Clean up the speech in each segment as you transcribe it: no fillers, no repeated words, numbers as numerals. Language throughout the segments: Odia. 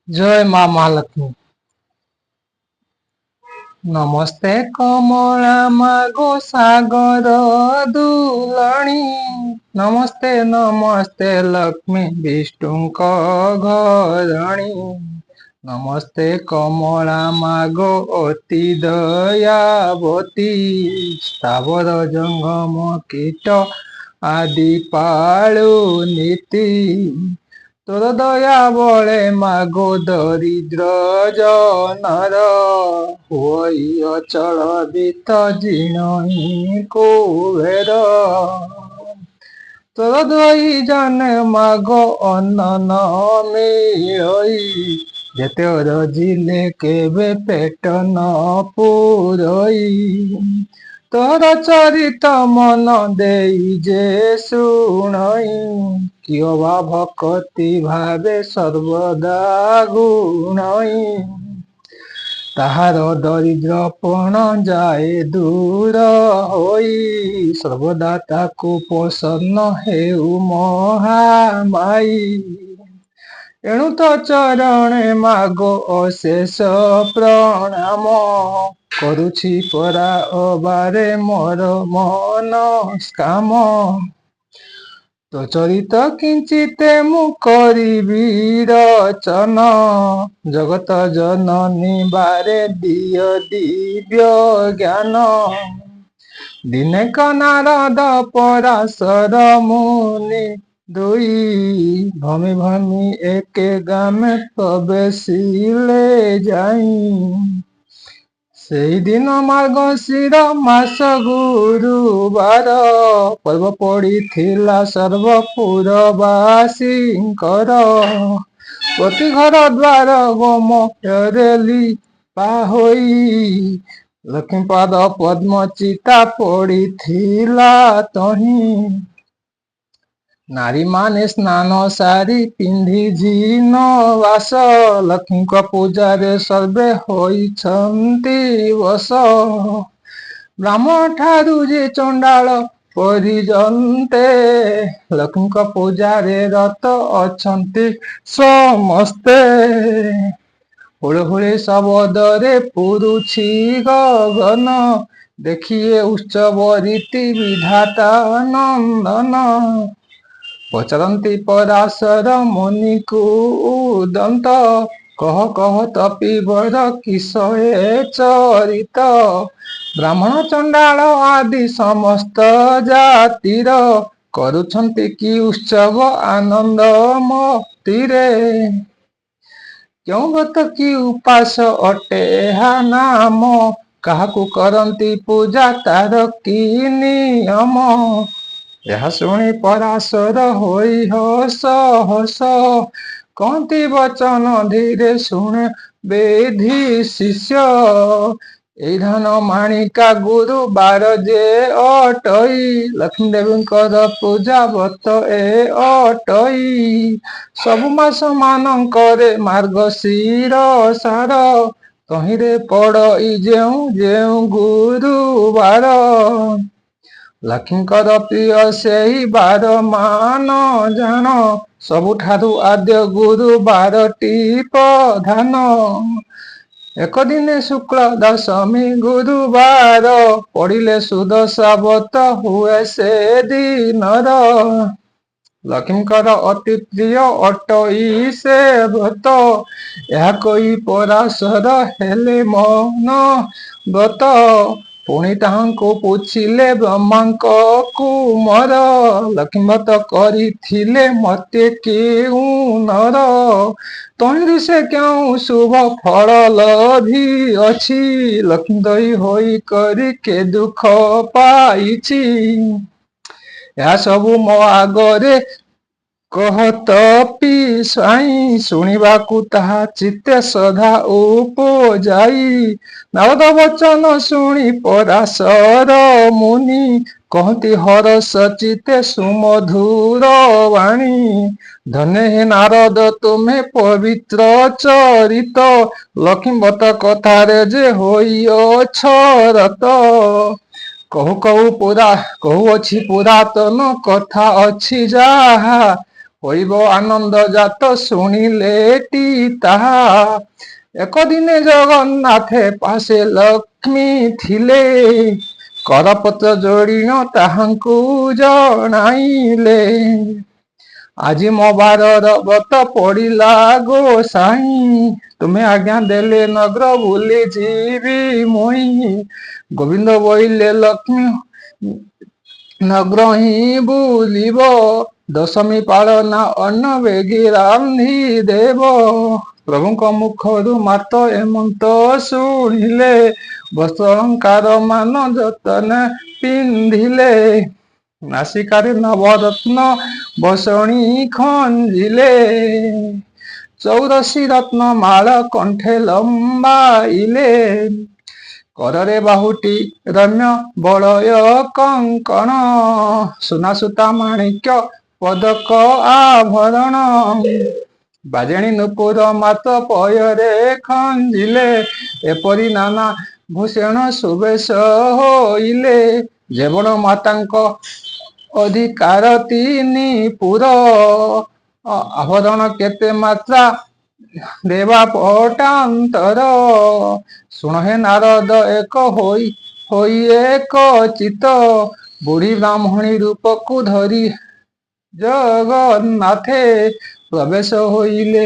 ଜୟ ମା ମହାଲକ୍ଷ୍ମୀ। ନମସ୍ତେ କମଳା ମାଗୋ ସାଗର ଦୁଲଣୀ, ନମସ୍ତେ ନମସ୍ତେ ଲକ୍ଷ୍ମୀ ବିଷ୍ଣୁଙ୍କ ଘରଣୀ। ନମସ୍ତେ କମଳା ମାଗୋ ଅତି ଦୟାବତୀ, ସ୍ଥାବର ଜଙ୍ଗମ କୀଟ ଆଦି ପାଳୁ ନୀତି। ତୋର ଦୟା ବଳେ ମାଗୋ ଦରିଦ୍ର ଜନର, ହୁଅଇ ଅଚଳ ବିତ୍ତ ଜିଣଇ କୁବେର। ତୋର ଦୁଇ ଜନେ ମାଗୋ ଅନ୍ନ ନ ମିଳଇ, ଯେତେ ଅରଜିଲେ କେବେ ପେଟ ନ ପୂରଇ। ତୋର ଚରିତ ମନ ଦେଇ ଯେ ଶୁଣଇ, କିଅବା ଭକତି ଭାବେ ସର୍ବଦା ଗୁଣଇ। ତାହାର ଦରିଦ୍ରପଣ ଯାଏ ଦୂର ହୋଇ, ସର୍ବଦା ତାକୁ ପ୍ରସନ୍ନ ହେଉ ମହାମାୟୀ। ଏଣୁ ତୋ ଚରଣେ ମାଗୋ ଅଶେଷ ପ୍ରଣାମ, କରୁଛି ପରା ଅବାରେ ମୋର ମନସ୍କାମ। ତୋ ଚରିତ କିଞ୍ଚିତେ ମୁଁ କରିବି ରଚନ, ଜଗତ ଜନନୀ ବାରେ ଦିଅ ଦିବ୍ୟ ଜ୍ଞାନ। ଦିନେକ ନାରଦ ପରାଶର ମୁନି ଦୁଇ, ଭ୍ରମି ଭ୍ରମି ଏକେ ଗ୍ରାମେ ପ୍ରବେଶିଲେ ଯାଇଁ। ସେଇଦିନ ମାର୍ଗଶିର ମାସ ଗୁରୁବାର, ପର୍ବ ପଡ଼ିଥିଲା ସର୍ବପୁରବାସୀଙ୍କର। ପ୍ରତି ଘର ଦ୍ୱାର ଗୋମୟରେ ଲିପା ହୋଇ, ଲକ୍ଷ୍ମୀପାଦ ପଦ୍ମ ଚିତା ପଡ଼ିଥିଲା ତହିଁ। ନାରୀମାନେ ସ୍ନାନ ସାରି ପିନ୍ଧି ଝୀନ ବାସ, ଲକ୍ଷ୍ମୀଙ୍କ ପୂଜାରେ ସର୍ବେ ହୋଇଛନ୍ତି ବଶ। ବ୍ରାହ୍ମଣ ଠାରୁ ଯେ ଚଣ୍ଡାଳ ପରିଯନ୍ତେ, ଲକ୍ଷ୍ମୀଙ୍କ ପୂଜାରେ ରତ ଅଛନ୍ତି ସମସ୍ତେ। ହୁଳହୁଳି ଶବଦରେ ପୁରୁଛି ଗଗନ, ଦେଖିଏ ଉତ୍ସବ ରୀତି ବିଧାତା ନନ୍ଦନ। ପଚାରନ୍ତି ପରାଶର ମୁନିକୁ ଉଦନ୍ତ, କହ କହ ତପିବର କିସ ଏ ଚରିତ। ବ୍ରାହ୍ମଣ ଚଣ୍ଡାଳ ଆଦି ସମସ୍ତ ଜାତିର, କରୁଛନ୍ତି କି ଉତ୍ସବ ଆନନ୍ଦ ମତିରେ। କେଉଁ ବ୍ରତ କି ଉପାସ ଅଟେ ଏହା ନାମ, କାହାକୁ କରନ୍ତି ପୂଜା ତାର କି ନିୟମ। ଏହା ଶୁଣି ପରାଶର ହୋଇ ହସ ହସ, କହନ୍ତି ବଚନ ଧୀରେ ଶୁଣ ବେଧି ଶିଷ୍ୟ। ଏଇ ଧନ ମାଣିକା ଗୁରୁବାର ଯେ ଅଟଇ, ଲକ୍ଷ୍ମୀ ଦେବୀଙ୍କର ପୂଜା ବ୍ରତ ଏ ଅଟଇ। ସବୁ ମାସ ମାନଙ୍କରେ ମାର୍ଗଶିର ସାର, ତହିଁରେ ପଡ଼ଇ ଯେଉଁ ଯେଉଁ ଗୁରୁବାର। ଲକ୍ଷ୍ମୀଙ୍କର ପ୍ରିୟ ସେହି ବାର ମାନ ଜାଣ, ସବୁଠାରୁ ଆଦ୍ୟ ଗୁରୁବାରଟି ପ୍ରଧାନ। ଏକ ଦିନେ ଶୁକ୍ଳ ଦଶମୀ ଗୁରୁବାର, ପଡ଼ିଲେ ସୁଦଶା ବ୍ରତ ହୁଏ ସେ ଦିନର। ଲକ୍ଷ୍ମୀଙ୍କର ଅତି ପ୍ରିୟ ଅଟଇ ସେ ବ୍ରତ, ଏହା କହି ପରାଶର ହେଲେ ମନ ବ୍ରତ। ପୁଣି ତାହାଙ୍କୁ ପୁଛିଲେ ବ୍ରହ୍ମାଙ୍କ କୁମର, ଲକ୍ଷ୍ମୀବ୍ରତ କରିଥିଲେ ମତେ କେଉଁ ନର। ତହିଁରୁ ସେ କେଉଁ ଶୁଭ ଫଳ ଲଭିଅଛି, ଲକ୍ଷ୍ମୀ ଦୟୀ ହୋଇ କରି କେ ଦୁଃଖ ପାଇଛି। ଏହା ସବୁ ମୋ ଆଗରେ କହ ତପି ସ୍ୱାଇଁ, ଶୁଣିବାକୁ ତାହା ଚିତ୍ତେ ଶ୍ରଦ୍ଧା ଉପଜାଇ। ନାରଦ ବଚନ ଶୁଣି ପରାଶର ମୁନି, କହନ୍ତି ହରଷ ଚିତ୍ତେ ସୁମଧୁର ବାଣୀ। ଧନ୍ୟ ହେ ନାରଦ ତୁମେ ପବିତ୍ର ଚରିତ, ଲକ୍ଷ୍ମୀବ୍ରତ କଥାରେ ଯେ ହୋଇଅଛ ରତ। କହୁ କହୁ ପୁରା କହୁଅଛି ପୁରାତନ କଥା ଅଛି ଯାହା, ହୋଇବ ଆନନ୍ଦ ଜାତ ଶୁଣିଲେଟି ତାହା। ଏକ ଦିନେ ଜଗନ୍ନାଥେ ପାଶେ ଲକ୍ଷ୍ମୀ ଥିଲେ, କରପତ୍ର ଯୋଡ଼ିଣ ତାହାଙ୍କୁ ଜଣାଇଲେ। ଆଜି ମୋ ବାରର ବ୍ରତ ପଡ଼ିଲା ଗୋସାଇଁ, ତୁମେ ଆଜ୍ଞା ଦେଲେ ନଗ୍ର ବୁଲି ଯିବି ମୁଇଁ। ଗୋବିନ୍ଦ ବୋଇଲେ ଲକ୍ଷ୍ମୀ ନଗ୍ର ହିଁ ବୁଲିବ, ଦଶମୀ ପାଳନା ଅନ୍ନ ବେଗି ରାନ୍ଧି ଦେବ। ପ୍ରଭୁଙ୍କ ମୁଖରୁ ମାତ ଏମନ୍ତ ଶୁଣିଲେ, ବସ୍ତ୍ର ଅଳଙ୍କାର ମାନ ଯତନେ ପିନ୍ଧିଲେ। ନାସିକାରେ ନବରତ୍ନ ବସଣି ଖଞ୍ଜିଲେ, 84 ରତ୍ନ ମାଳ କଣ୍ଠେ ଲମ୍ବାଇଲେ। କରରେ ବାହୁଟି ରମ୍ୟ ବଳୟ କଙ୍କଣ, ସୁନା ସୁତା ମାଣିକ୍ୟ ପଦକ ଆଭରଣ। ବାଜେଣୀ ନୂପୁର ମାତ ପୟରେ ଖଞ୍ଜିଲେ, ଏପରି ନାନା ଭୂଷଣ ସୁବେଶ ହୋଇଲେ। ଯେବଣ ମାତାଙ୍କ ଅଧିକାର ତିନି ପୁର, ଆଭରଣ କେତେ ମାତ୍ରା ଦେବା ପଟାନ୍ତର। ଶୁଣ ହେ ନାରଦ ଏକ ହୋଇ ହୋଇ ଏକ ଚିତ୍ତ, ବୁଢ଼ୀ ବ୍ରାହ୍ମଣୀ ରୂପକୁ ଧରି ଜଗନ୍ନାଥେ ପ୍ରବେଶ ହୋଇଲେ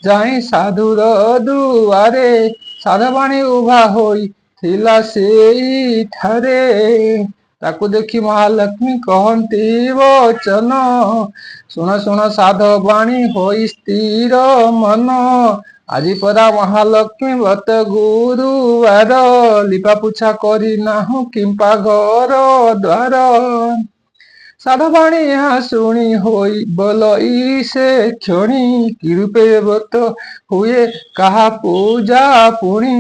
ଯାଇ ସାଧୁର ଦୁଆରେ। ସାଧବାଣୀ ଉଭା ହୋଇ ଥିଲା ସେଇଠାରେ, ତାକୁ ଦେଖି ମହାଲକ୍ଷ୍ମୀ କହନ୍ତି ବଚନ। ଶୁଣ ଶୁଣ ସାଧବାଣୀ ହୋଇ ସ୍ଥିର ମନ, ଆଜି ପରା ମହାଲକ୍ଷ୍ମୀ ବ୍ରତ ଗୁରୁବାର। ଲିପାପୋଛା କରି ନାହୁଁ କିମ୍ପା ଘର ଦ୍ୱାର। ସାଧବାଣୀ ଏହା ଶୁଣି ହୋଇ ବୋଲଇ ସେ କ୍ଷଣି, କି ରୂପେ ବ୍ରତ ହୁଏ କାହା ପୂଜା ପୁଣି,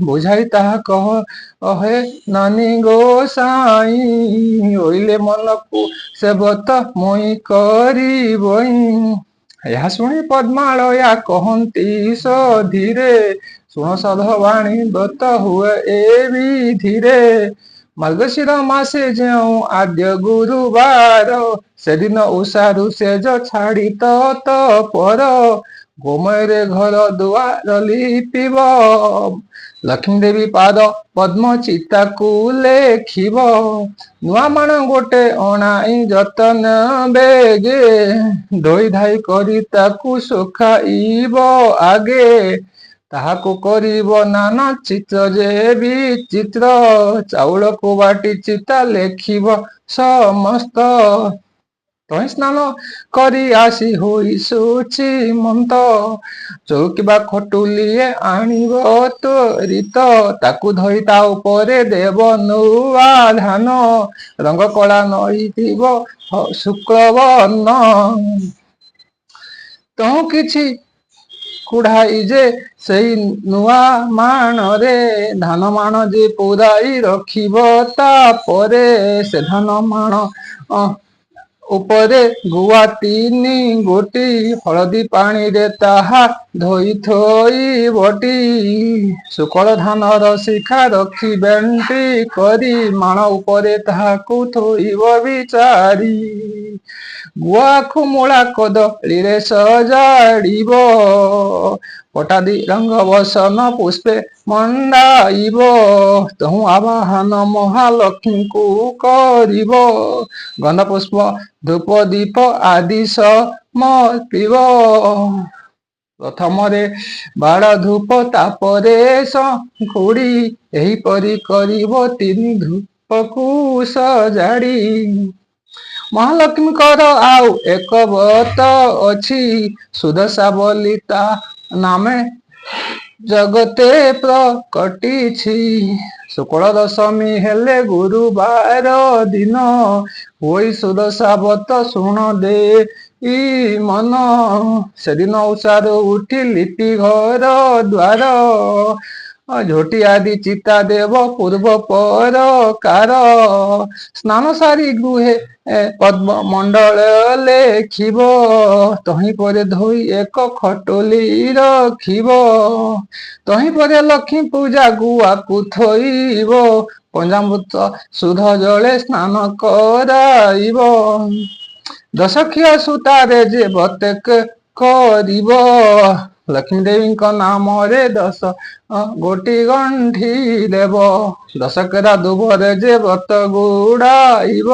ବୁଝାଇ ତାହା କହ ଅହେ ନାନୀ ଗୋସାଇଁ। ଓଇଲେ ମନକୁ ସେ ବ୍ରତ ମୁଇଁ କରିବଇଁ। ଏହା ଶୁଣି ପଦ୍ମାଳୟା କହନ୍ତି ସଧୀରେ, ଶୁଣ ସାଧବାଣୀ ବ୍ରତ ହୁଏ ଏ ବିଧିରେ। ମାର୍ଗଶିର ମାସେ ଯେଉଁ ଆଦ୍ୟ ଗୁରୁବାର, ସେଦିନ ଉଷାରୁ ସେଜ ଛାଡ଼ି ତତପର। ଗୋମୟରେ ଘର ଦୁଆର ଲିପିବ, ଲକ୍ଷ୍ମୀ ଦେବୀ ପାଦ ପଦ୍ମ ଚିତାକୁ ଲେଖିବ। ନୂଆ ମାଣ ଗୋଟେ ଅଣାଇ ଯତନ ବେଗେ, ଧୋଇ ଧାଇ କରି ତାକୁ ଶୁଖାଇବ ଆଗେ। ତାହାକୁ କରିବ ନାନା ଚିତ୍ର ଯେ ବିଚିତ୍ର, ଚାଉଳକୁ ବାଟି ଚିତା ଲେଖିବ ସମସ୍ତ। ତହିଁ ସ୍ନାନ କରି ଆସି ହୋଇ ଶୁଚି ମନ୍ତ, ଚଉକି ବା ଖଟୁଲିଏ ଆଣିବ ତ୍ୱରିତ। ତାକୁ ଧୋଇ ତା ଉପରେ ଦେବ ନୂଆ ଧାନ, ରଙ୍ଗ କଳା ନଇଥିବ ଶୁକ୍ଳ ବର୍ଣ୍ଣ। ତହୁଁ କିଛି କୁଢ଼ାଇ ଯେ ସେଇ ନୂଆ ମାଣରେ, ଧାନ ମାଣ ଯେ ପୁରାଇ ରଖିବ ତାପରେ। ସେ ଧାନ ମାଣ ଉପରେ ଗୁଆ 3 ଗୋଟି, ହଳଦୀ ପାଣିରେ ତାହା ଧୋଇ ଥୋଇବଟି। ଶୁକଳ ଧାନର ଶିଖା ରଖି ବେଣ୍ଟି କରି, ମାଣ ଉପରେ ତାହାକୁ ଥୋଇବ ବିଚାରି। ଗୁଆ ଆଖୁ ମୂଳା କଦଳୀରେ ସଜାଡ଼ିବ, ପଟାଦି ରଙ୍ଗ ବସନ ପୁଷ୍ପେ ମଣ୍ଡାଇବ। ତହୁଁ ଆବାହନ ମହାଲକ୍ଷ୍ମୀଙ୍କୁ କରିବ, ଗନ୍ଧ ପୁଷ୍ପ ଧୂପ ଦୀପ ଆଦି ସମର୍ପିବ। ପ୍ରଥମରେ ବାଳ ଧୂପ ତାପରେ ଶଙ୍ଖୁଡ଼ି, ଏହିପରି କରିବ 3 ଧୂପକୁ ସଜାଡ଼ି। ମହାଲକ୍ଷ୍ମୀଙ୍କର ଆଉ ଏକ ବ୍ରତ ଅଛି, ସୁଦଶା ବୋଲି ତା ନାମେ ଜଗତେ ପ୍ରକଟିଛି। ଶୁକ୍ଳ ଦଶମୀ ହେଲେ ଗୁରୁବାର ଦିନ, ହୋଇ ସୁଦଶା ବ୍ରତ ଶୁଣ ଦେଇ ମନ। ସେଦିନ ଉଷାରୁ ଉଠି ଲିପି ଘର ଦ୍ୱାର, ଝୋଟି ଆଦି ଚିତା ଦେବ ପୂର୍ବ ପରକାର। ସ୍ନାନ ସାରି ଗୃହେ ପଦ୍ମ ମଣ୍ଡଳ ଲେଖିବ, ତହିଁ ପରେ ଧୋଇ ଏକ ଖଟୁଲି ରଖିବ। ତହିଁ ପରେ ଲକ୍ଷ୍ମୀ ପୂଜା ଗୁଆକୁ ଥୋଇବ, ପଞ୍ଚାମୃତ ଶୁଦ୍ଧ ଜଳେ ସ୍ନାନ କରାଇବ। ଦଶଖିଆ ସୂତାରେ ଯେ ବତେକ କରିବ, ଲକ୍ଷ୍ମୀ ଦେବୀଙ୍କ ନାମରେ 10 ଗୋଟି ଗଣ୍ଠି ଦେବ। 10 କେରା ଦୁବରେ ଯେ ବ୍ରତ ଗୁଡାଇବ,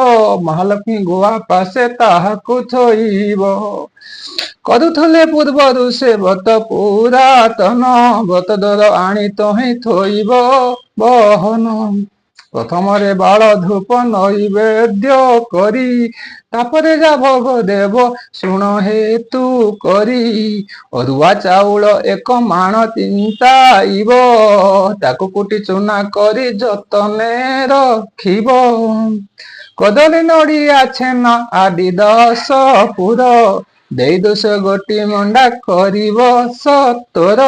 ମହାଲକ୍ଷ୍ମୀ ଗୁଆ ପାଶେ ତାହାକୁ ଥୋଇବ। କରୁଥିଲେ ପୂର୍ବରୁ ସେ ବ୍ରତ ପୁରାତନ, ବ୍ରତ ଦର ଆଣି ତହିଁ ଥୋଇବ ବହନ। ପ୍ରଥମରେ ବାଳ ଧୂପ ନୈବେଦ୍ୟ କରି, ତାପରେ ଯା ଭୋଗ ଦେବ ଶୁଣ ହେତୁ କରି। ଅରୁଆ ଚାଉଳ ଏକ ମାଣ ତିନ୍ତାଇବ, ତାକୁ କୁଟି ଚୁନା କରି ଯତନେ ରଖିବ। କଦଳୀ ନଡ଼ିଆ ଛେନା ଆଦି 10 ପୁର ଦେଇ 10 ଗୋଟି ମଣ୍ଡା କରିବ ସତ୍ୱର।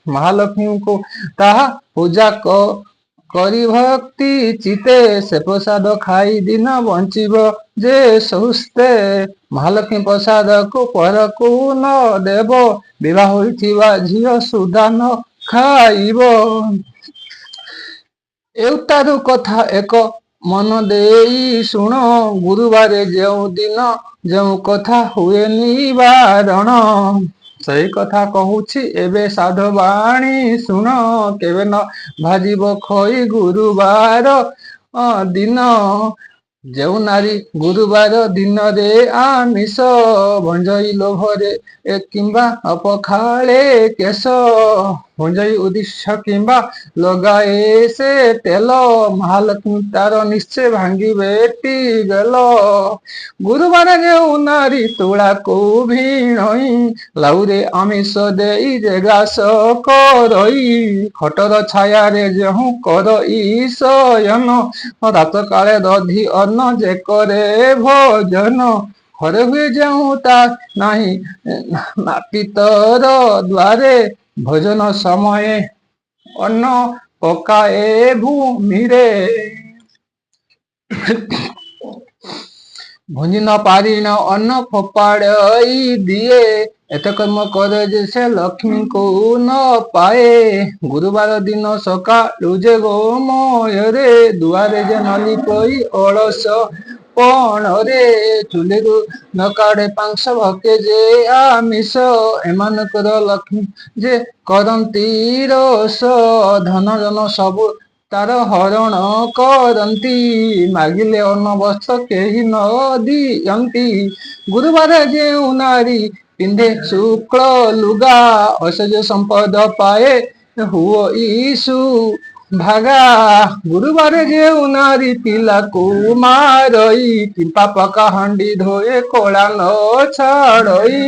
ମହାଲକ୍ଷ୍ମୀଙ୍କୁ ତାହା ପୂଜା କରି ଭକ୍ତି ଚିତ୍ତେ, ସେ ପ୍ରସାଦ ଖାଇ ଦିନ ବଞ୍ଚିବ ଯେ ସୁସ୍ଥେ। ମହାଲକ୍ଷ୍ମୀ ପ୍ରସାଦକୁ ପରକୁ ନ ଦେବ, ବିବାହ ହୋଇଥିବା ଝିଅ ସୁଧା ନ ଖାଇବ। ଏଉତ୍ତାରୁ କଥା ଏକ ମନ ଦେଇ ଶୁଣ, ଗୁରୁବାରେ ଯେଉଁ ଦିନ ଯେଉଁ କଥା ହୁଏ ନିବାରଣ, ସେଇ କଥା କହୁଛି ଏବେ ସାଧୁବାଣୀ ଶୁଣ। କେବେ ନ ଭାଜିବ ଖଇ ଗୁରୁବାର ଦିନ। ଯେଉଁ ନାରୀ ଗୁରୁବାର ଦିନରେ ଆମିଷ ଭଞ୍ଜଇ ଲୋଭରେ କିମ୍ବା ଅପଖାଳେ କେଶ, ଭଞ୍ଜଇ ଉଦ୍ଦେଶ୍ୟ କିମ୍ବା ଲଗାଏ ସେ ତେଲ, ମହାଲକ୍ଷ୍ମୀ ତାର ନିଶ୍ଚୟ ଭାଙ୍ଗିବେ ଗେଲ। ଗୁରୁବାର ଯେଉଁ ନାରୀ ତୁଳାକୁ ଭିଣଇ, ଲାଉରେ ଆମିଷ ଦେଇ ଯେ ଗ୍ରାସ କରଇ, ଖଟର ଛାୟାରେ ଯେଉଁ କରଇ ଶୟନ, ରାତ କାଳେ ଦଧି ଅନ୍ନ ଯେ କରେ ଭୋଜନ, ଘରେ ହୁଏ ଯେଉଁ ତା ନାହିଁ ନାପିତର ଦ୍ୱାରେ, ଭୋଜନ ସମୟେ ଅନ୍ନ ପକାଏ ଭୂମିରେ, ଭୁଞ୍ଜି ନ ପାରିଣ ଅନ୍ନ ଫୋପାଡ଼ଇ ଦିଏ, ଏତେ କର୍ମ କରେ ଯେ ସେ ଲକ୍ଷ୍ମୀଙ୍କୁ ନ ପାଏ। ଗୁରୁବାର ଦିନ ସକାଳୁ ଯେ ଗୋମୟରେ ଦୁଆରେ ଯେ ନ ଲିପଇ ଅଳସ ପଣରେ, ଚୁଲିରୁ ନ କାଢ଼େ ପାଉଁଶ ଭକେ ଯେ ଆମିଷ, ଏମାନଙ୍କର ଲକ୍ଷ୍ମୀ ଯେ କରନ୍ତି ରୋଷ। ଧନ ଜନ ସବୁ ତାର ହରଣ କରନ୍ତି, ମାଗିଲେ ଅନ୍ନ ବସ୍ତ୍ର କେହି ନ ଦିଅନ୍ତି। ଗୁରୁବାର ଯେଉଁ ନାରୀ ପିନ୍ଧେ ଶୁକ୍ଳ ଲୁଗା, ଐଶ୍ୱର୍ଯ୍ୟ ସମ୍ପଦ ପାଏ ହୁଅ ସୁଭାଗା। ଗୁରୁବାର ଯେଉଁ ନାରୀ ପିଲାକୁ ମାରଇ, କିମ୍ବା ପକା ହାଣ୍ଡି ଧୋଏ କଳା ନ ଛାଡ଼ଇ,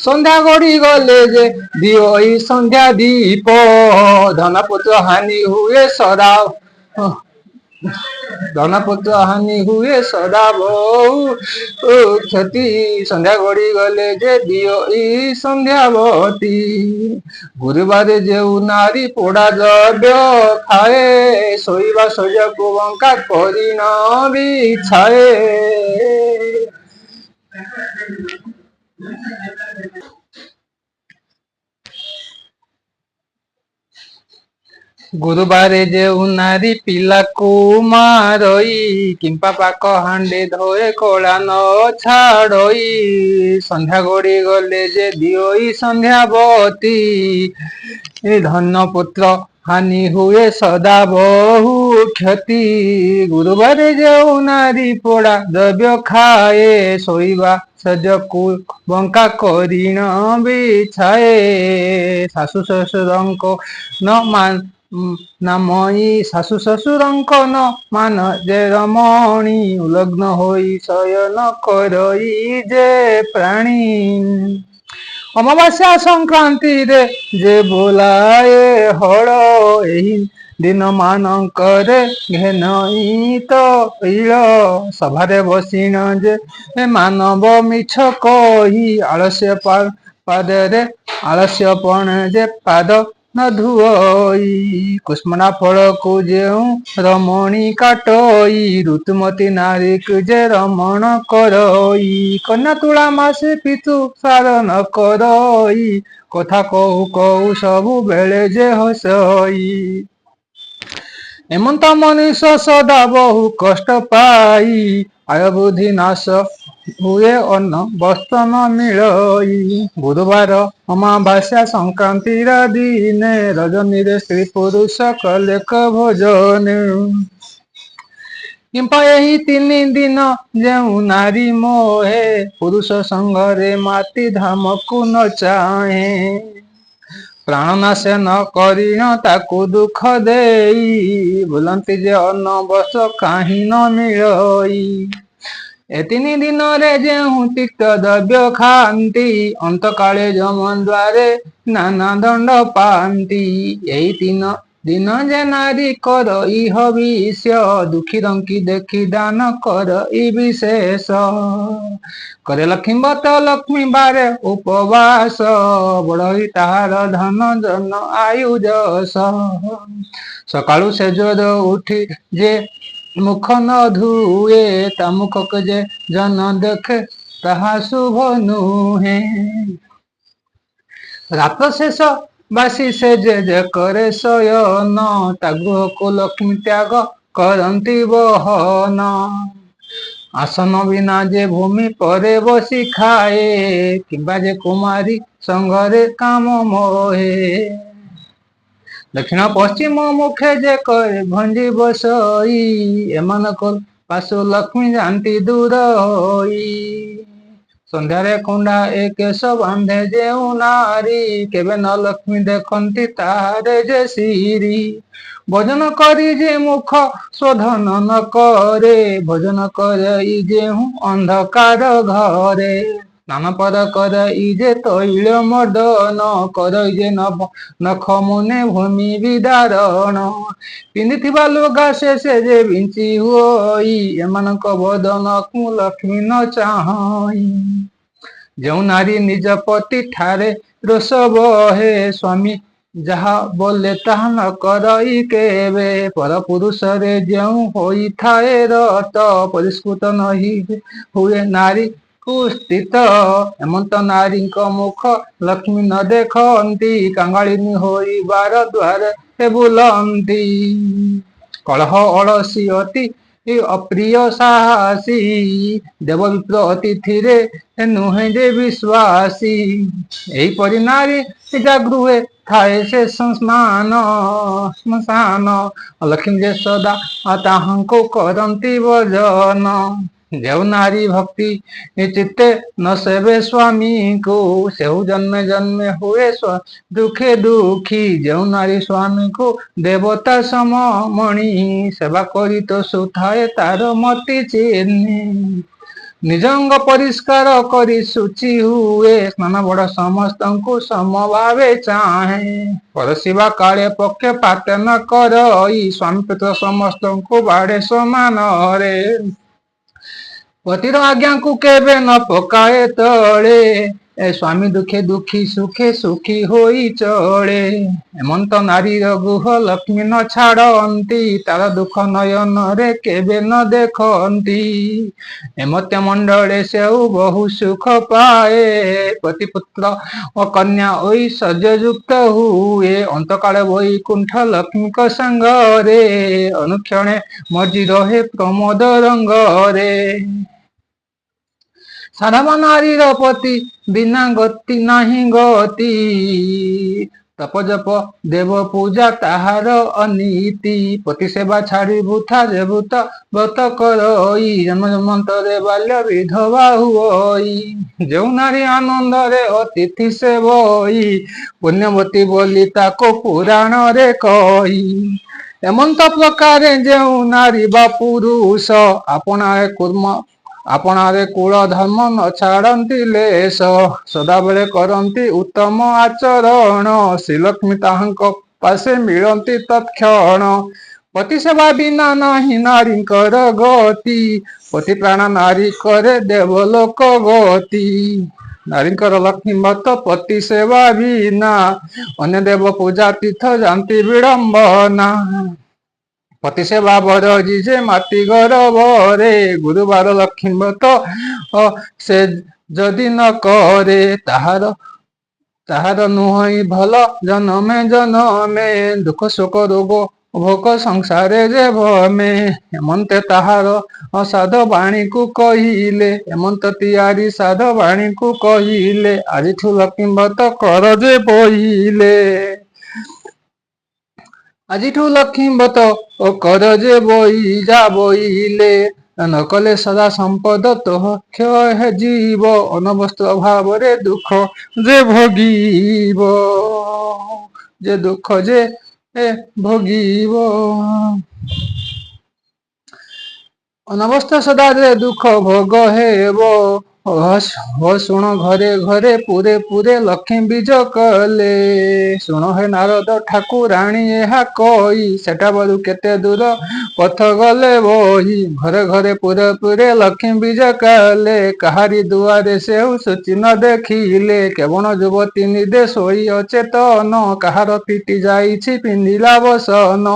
ସନ୍ଧ୍ୟା ଗଡ଼ି ଗଲେ ଯେ ଦିଅଇ ସନ୍ଧ୍ୟା ଦୀପ, ଧନପୁତ୍ର ହାନି ହୁଏ ସଦା, ଧନପୁତ୍ର ହାନି ହୁଏ ସଦା ବହୁ କ୍ଷତି, ସନ୍ଧ୍ୟା ଗଡ଼ି ଗଲେ ଯେ ଦିଅଇ ସନ୍ଧ୍ୟାବତୀ। ଗୁରୁବାର ଯେଉଁ ନାରୀ ପୋଡ଼ା ଦ୍ରବ୍ୟ ଖାଏ, ଶୋଇବା ଶଯ୍ୟାକୁ ବଙ୍କା କରି ନ ବିଛାଏ। ଗୁରୁବାରେ ଯେଉଁ ନାରୀ ପିଲାକୁ ମାରଇ, କିମ୍ବା ପାକ ହାଣ୍ଡି ଧୋଏ କଳା ନ ଛାଡ଼ଇ, ସନ୍ଧ୍ୟା ଗଡ଼ି ଗଲେ ଯେ ଦିଅଇ ସନ୍ଧ୍ୟାବତୀ, ଧନପୁତ୍ର ହାନି ହୁଏ ସଦା ବହୁ କ୍ଷତି। ଗୁରୁବାରେ ଯେଉଁ ନାରୀ ପୋଡ଼ା ଦ୍ରବ୍ୟ ଖାଏ, ଶୋଇବା ଶଯ୍ୟାକୁ ବଙ୍କା କରି ନ ବିଛାଏ, ଶାଶୁ ଶ୍ୱଶୁରଙ୍କ ନ ନାମଇ ଶାଶୁ ଶ୍ୱଶୁରଙ୍କ ନ ମାନ ଯେ ରମଣୀ, ଉଲଗ୍ନ ହୋଇ ଶୟନ କରଇ ଯେ ପ୍ରାଣୀ, ଅମାବାସ୍ୟା ସଂକ୍ରାନ୍ତିରେ ଯେ ବୁଲାଏ ହଳ, ଏହି ଦିନ ମାନଙ୍କରେ ଘେନଇ ତୈଳ, ସଭାରେ ବସିଣ ଯେ ମାନବ ମିଛ କହି, ଆଳସ୍ୟ ପାଦରେ ଆଳସ୍ୟ ପଣେ ଯେ ପାଦ ନ ଧୁଅଇ, କୁଷ୍ମଣ୍ଡା ଫଳକୁ ଯେଉଁ ରମଣୀ କାଟଇ, ଋତୁମତୀ ନାରୀକୁ ଯେ ରମଣ କରଇ, କନ୍ୟା ତୁଳା ମାସେ ପିତୃ ଶ୍ରାଦ୍ଧ ନ କରଇ, କଥା କହୁ କହୁ ସବୁବେଳେ ଯେ ହସଇ, ଏମନ୍ତ ମନୁଷ୍ୟ ସଦା ବହୁ କଷ୍ଟ ପାଇ, ଆୟ ବୃଦ୍ଧି ନାଶ ହୁଏ ଅନ୍ନ ବସ୍ତ୍ର ନ ମିଳଇ। ଗୁରୁବାର ଅମାବାସ୍ୟା ସଂକ୍ରାନ୍ତିର ଦିନେ ରଜନୀରେ ସ୍ତ୍ରୀ ପୁରୁଷ କଲେକ ଭୋଜନ। କିମ୍ବା ଏହି ତିନି ଦିନ ଯେଉଁ ନାରୀ ମୋହେ, ପୁରୁଷ ସଙ୍ଗରେ ମାତି ଧାମକୁ ନ ଚାହେଁ। ପ୍ରାଣନାଶେ ନ କରିଣ ତାକୁ ଦୁଃଖ ଦେଇ, ବୋଲନ୍ତି ଯେ ଅନ୍ନ ବସ୍ତ୍ର କାହିଁ ନ ମିଳଇ। ଏ ତିନି ଦିନରେ ଯେଉଁ ତିକ୍ତ ଦ୍ରବ୍ୟ ଖାଆନ୍ତି, ଅନ୍ତକାଳେ ଯମ ଦ୍ୱାରେ ନାନା ଦଣ୍ଡ ପାଆନ୍ତି। ଏହି ତିନ ଦିନ ଯେ ନାରୀ କରଇ ହବିଷ୍ୟ, ଦୁଃଖୀ ରଙ୍କି ଦେଖି ଦାନ କରଇ ବିଶେଷ। କରେ ଲକ୍ଷ୍ମୀବ୍ରତ ଲକ୍ଷ୍ମୀ ବାରେ ଉପବାସ, ବଢ଼ଇ ତାହାର ଧନ ଜନ ଆୟୁ ଯଶ। ସକାଳୁ ସେଜର ଉଠି ଯେ ମୁଖ ନ ଧୁଏ, ତା ମୁଖକୁ ଯେ ଜନ ଦେଖେ ତାହା ଶୁଭ ନୁହେଁ। ରାତ୍ର ଶେଷ ବାସି ସେ ଯେ କରେ ଶୟନ, ତା ଗୃହକୁ ଲକ୍ଷ୍ମୀ ତ୍ୟାଗ କରନ୍ତି ବହନ। ଆସନ ବିନା ଯେ ଭୂମି ପରେ ବସି ଖାଏ, କିମ୍ବା ଯେ କୁମାରୀ ସଙ୍ଗରେ କାମ ମୋହେ। ଦକ୍ଷିଣ ପଶ୍ଚିମ ମୁଖେ ଯେ କରେ ଭଞ୍ଜି ବସଇ, ଏମାନଙ୍କ ପାଶୁ ଲକ୍ଷ୍ମୀ ଯାନ୍ତି ଦୂର ହୋଇ। ସନ୍ଧ୍ୟାରେ କୁଣ୍ଡା ଏ କେଶ ବାନ୍ଧେ ଯେଉଁ ନାରୀ, କେବେ ନ ଲକ୍ଷ୍ମୀ ଦେଖନ୍ତି ତାରେ ଯେ ଶିରୀ। ଭୋଜନ କରି ଯେ ମୁଖ ଶୋଧନ ନ କରେ, ଭୋଜନ କରଇ ଯେଉଁ ଅନ୍ଧକାର ଘରେ। ସ୍ନାନ ପର କରଇ ଯେ ତୈଳ ମର୍ଦନ, କରଇ ଯେ ନଖ ମୁନେ ଭୂମି ବିଦାରଣ। ପିନ୍ଧିଥିବା ଲୁଗା ଶେଷେ ଯେ ବିଞ୍ଚି ହୁଅଇ, ଏମାନଙ୍କ ବଦନକୁ ଲକ୍ଷ୍ମୀ ନ ଚାହଁଇ। ଯେଉଁ ନାରୀ ନିଜ ପତି ଠାରେ ରୋଷ ବହେ, ସ୍ୱାମୀ ଯାହା ବୋଲେ ତାହା ନ କରଇ କେବେ। ପର ପୁରୁଷରେ ଯେଉଁ ହୋଇଥାଏ ରତ, ପରିଷ୍କୃତ ନହି ହୁଏ ନାରୀ କୁତ୍ସିତ। ଏମନ୍ତ ନାରୀଙ୍କ ମୁଖ ଲକ୍ଷ୍ମୀ ନ ଦେଖନ୍ତି, କାଙ୍ଗାଳିନୀ ହୋଇ ବାର ଦ୍ୱାରେ ବୁଲନ୍ତି। କଳହ ଅଳସୀ ଅତି ଅପ୍ରିୟ ସାହସୀ, ଦେବ ବିପ୍ର ଅତିଥିରେ ନୁହେଁ ଯେ ବିଶ୍ୱାସୀ। ଏହିପରି ନାରୀ ଯା ଗୃହେ ଥାଏ ସେ ଶ୍ମଶାନ ଶ୍ମଶାନ, ଲକ୍ଷ୍ମୀ ଯେ ସଦା ତାହାଙ୍କୁ କରନ୍ତି ଭଜନ। ଯେଉଁ ନାରୀ ଭକ୍ତି ଚିତ୍ତେ ନ ସେବେ ସ୍ୱାମୀକୁ, ସେହୁ ଜନ୍ମେ ଜନ୍ମେ ହୁଏ ଦୁଃଖେ ଦୁଃଖୀ। ଯେଉଁ ନାରୀ ସ୍ୱାମୀକୁ ଦେବତା ସମ ମଣି, ସେବା କରି ତୋଷୁଥାଏ ତାର ମତି ଚିହ୍ନି। ନିଜ ଅଙ୍ଗ ପରିଷ୍କାର କରି ଶୁଚି ହୁଏ, ସ୍ନାନ ବଡ଼ ସମସ୍ତଙ୍କୁ ସମଭାବେ ଚାହେଁ। ପରସିବା କାଳେ ପକ୍ଷପାତ ନ କରଇ, ସ୍ୱାମୀ ପୁତ୍ର ସମସ୍ତଙ୍କୁ ବାଢ଼େ ସମାନରେ। ପତିର ଆଜ୍ଞାକୁ କେବେ ନ ପକାଏ ତଳେ, ଏ ସ୍ୱାମୀ ଦୁଃଖେ ଦୁଃଖୀ ସୁଖେ ସୁଖୀ ହୋଇ ଚଳେ। ଏମନ୍ତ ନାରୀର ଗୃହ ଲକ୍ଷ୍ମୀ ନ ଛାଡ଼ନ୍ତି, ତାର ଦୁଃଖ ନୟନରେ କେବେ ନ ଦେଖନ୍ତି। ଏମତ୍ୟ ମଣ୍ଡଳେ ସେଉ ବହୁ ସୁଖ ପାଏ, ପତିପୁତ୍ର ଓ କନ୍ୟା ଐଶ୍ୱର୍ଯ୍ୟଯୁକ୍ତ ହୁଏ। ଅନ୍ତକାଳେ ବୈକୁଣ୍ଠ ଲକ୍ଷ୍ମୀଙ୍କ ସାଙ୍ଗରେ, ଅନୁକ୍ଷଣେ ମଜି ରହେ ପ୍ରମୋଦ ରଙ୍ଗରେ। ସାଧବା ନାରୀର ପତି ବିନା ଗତି ନାହିଁ ଗତି, ତପ ଜପ ଦେବ ପୂଜା ତାହାର ଅନୀତି। ପତି ସେବା ଛାଡ଼ି ବୃଥା ଯେବୃତ ବ୍ରତ କରଇ, ଜନ୍ମ ଜନ୍ମାନ୍ତରେ ବାଲ୍ୟ ବିଧବା ହୁଅଇ। ଯେଉଁ ନାରୀ ଆନନ୍ଦରେ ଅତିଥି ସେବଇ, ପୁଣ୍ୟବତୀ ବୋଲି ତାକୁ ପୁରାଣରେ କହି। ଏମନ୍ତ ପ୍ରକାରେ ଯେଉଁ ନାରୀ ବା ପୁରୁଷ, ଆପଣାରେ କୁର୍ମ ଆପଣାରେ କୁଳ ଧର୍ମ ନ ଛାଡ଼ନ୍ତି ଲେଶ। ସଦାବେଳେ କରନ୍ତି ଉତ୍ତମ ଆଚରଣ, ଶ୍ରୀଲକ୍ଷ୍ମୀ ତାହାଙ୍କ ପାଶେ ମିଳନ୍ତି ତତ୍କ୍ଷଣ। ପତି ସେବା ବିନା ନାହିଁ ନାରୀଙ୍କର ଗତି, ପତି ପ୍ରାଣ ନାରୀ କରେ ଦେବଲୋକ ଗତି। ନାରୀଙ୍କର ଲକ୍ଷ୍ମୀ ମତ ପତି ସେବା ବିନା, ଅନ୍ୟ ଦେବ ପୂଜା ତୀର୍ଥ ଯାନ୍ତି ବିଡ଼ମ୍ବନା। ପତି ସେବା ବରଜି ଯେ ମାତି ଗରବରେ, ଗୁରୁବାର ଲକ୍ଷ୍ମୀ ବ୍ରତ ସେ ଯଦି ନ କରେ। ତାହାର ନୁହଁଇ ଭଲ ଜନମେ ଜନମେ, ଦୁଃଖ ଶୋକ ରୋଗ ଭୋକ ସଂସାରେ ଯେ ଭ୍ରମେ। ଏମନ୍ତେ ତାହାର ସାଧ ବାଣୀକୁ କହିଲେ, ଏମନ୍ତ ତିଆରି ସାଧ ବାଣୀକୁ କହିଲେ, ଆଜିଠୁ ଲକ୍ଷ୍ମୀ ବ୍ରତ କର ଯେ ବୋଇଲେ। ଆଜିଠୁ ଲକ୍ଷ୍ମୀ ବ୍ରତ ଓ କର ଯେ ବଇ ଯା ବୋଇଲେ। ନ କଲେ ସଦା ସମ୍ପଦ ତୋହ କ୍ଷୟ ଯିବ, ଅନବସ୍ତ୍ର ଭାବରେ ଦୁଃଖ ଯେ ଭୋଗିବ, ଯେ ଦୁଃଖ ଯେ ଭୋଗିବ। ଅନବସ୍ତ୍ର ସଦା ଯେ ଦୁଃଖ ଭୋଗ ହେବ। ଶୁଣ ଘରେ ଘରେ ପୁରେ ପୁରେ ଲକ୍ଷ୍ମୀ ବୀଜ କଲେ। ଶୁଣ ହେ ନାରଦ ଠାକୁରାଣୀ ଏହା କହି, ସେଟା ବରୁ କେତେ ଦୂର ପଥ ଗଲେ ବହି। ଘରେ ଘରେ ପୁରେ ପୁରେ ଲକ୍ଷ୍ମୀ ବୀଜ କଲେ, କାହାରି ଦୁଆରେ ସେଉ ସୂଚି ନ ଦେଖିଲେ। କେବଳ ଯୁବତୀ ନିଦେ ଶୋଇ ଅଚେତନ, କାହାର ଫିଟି ଯାଇଛି ପିନ୍ଧିଲା ବସନ।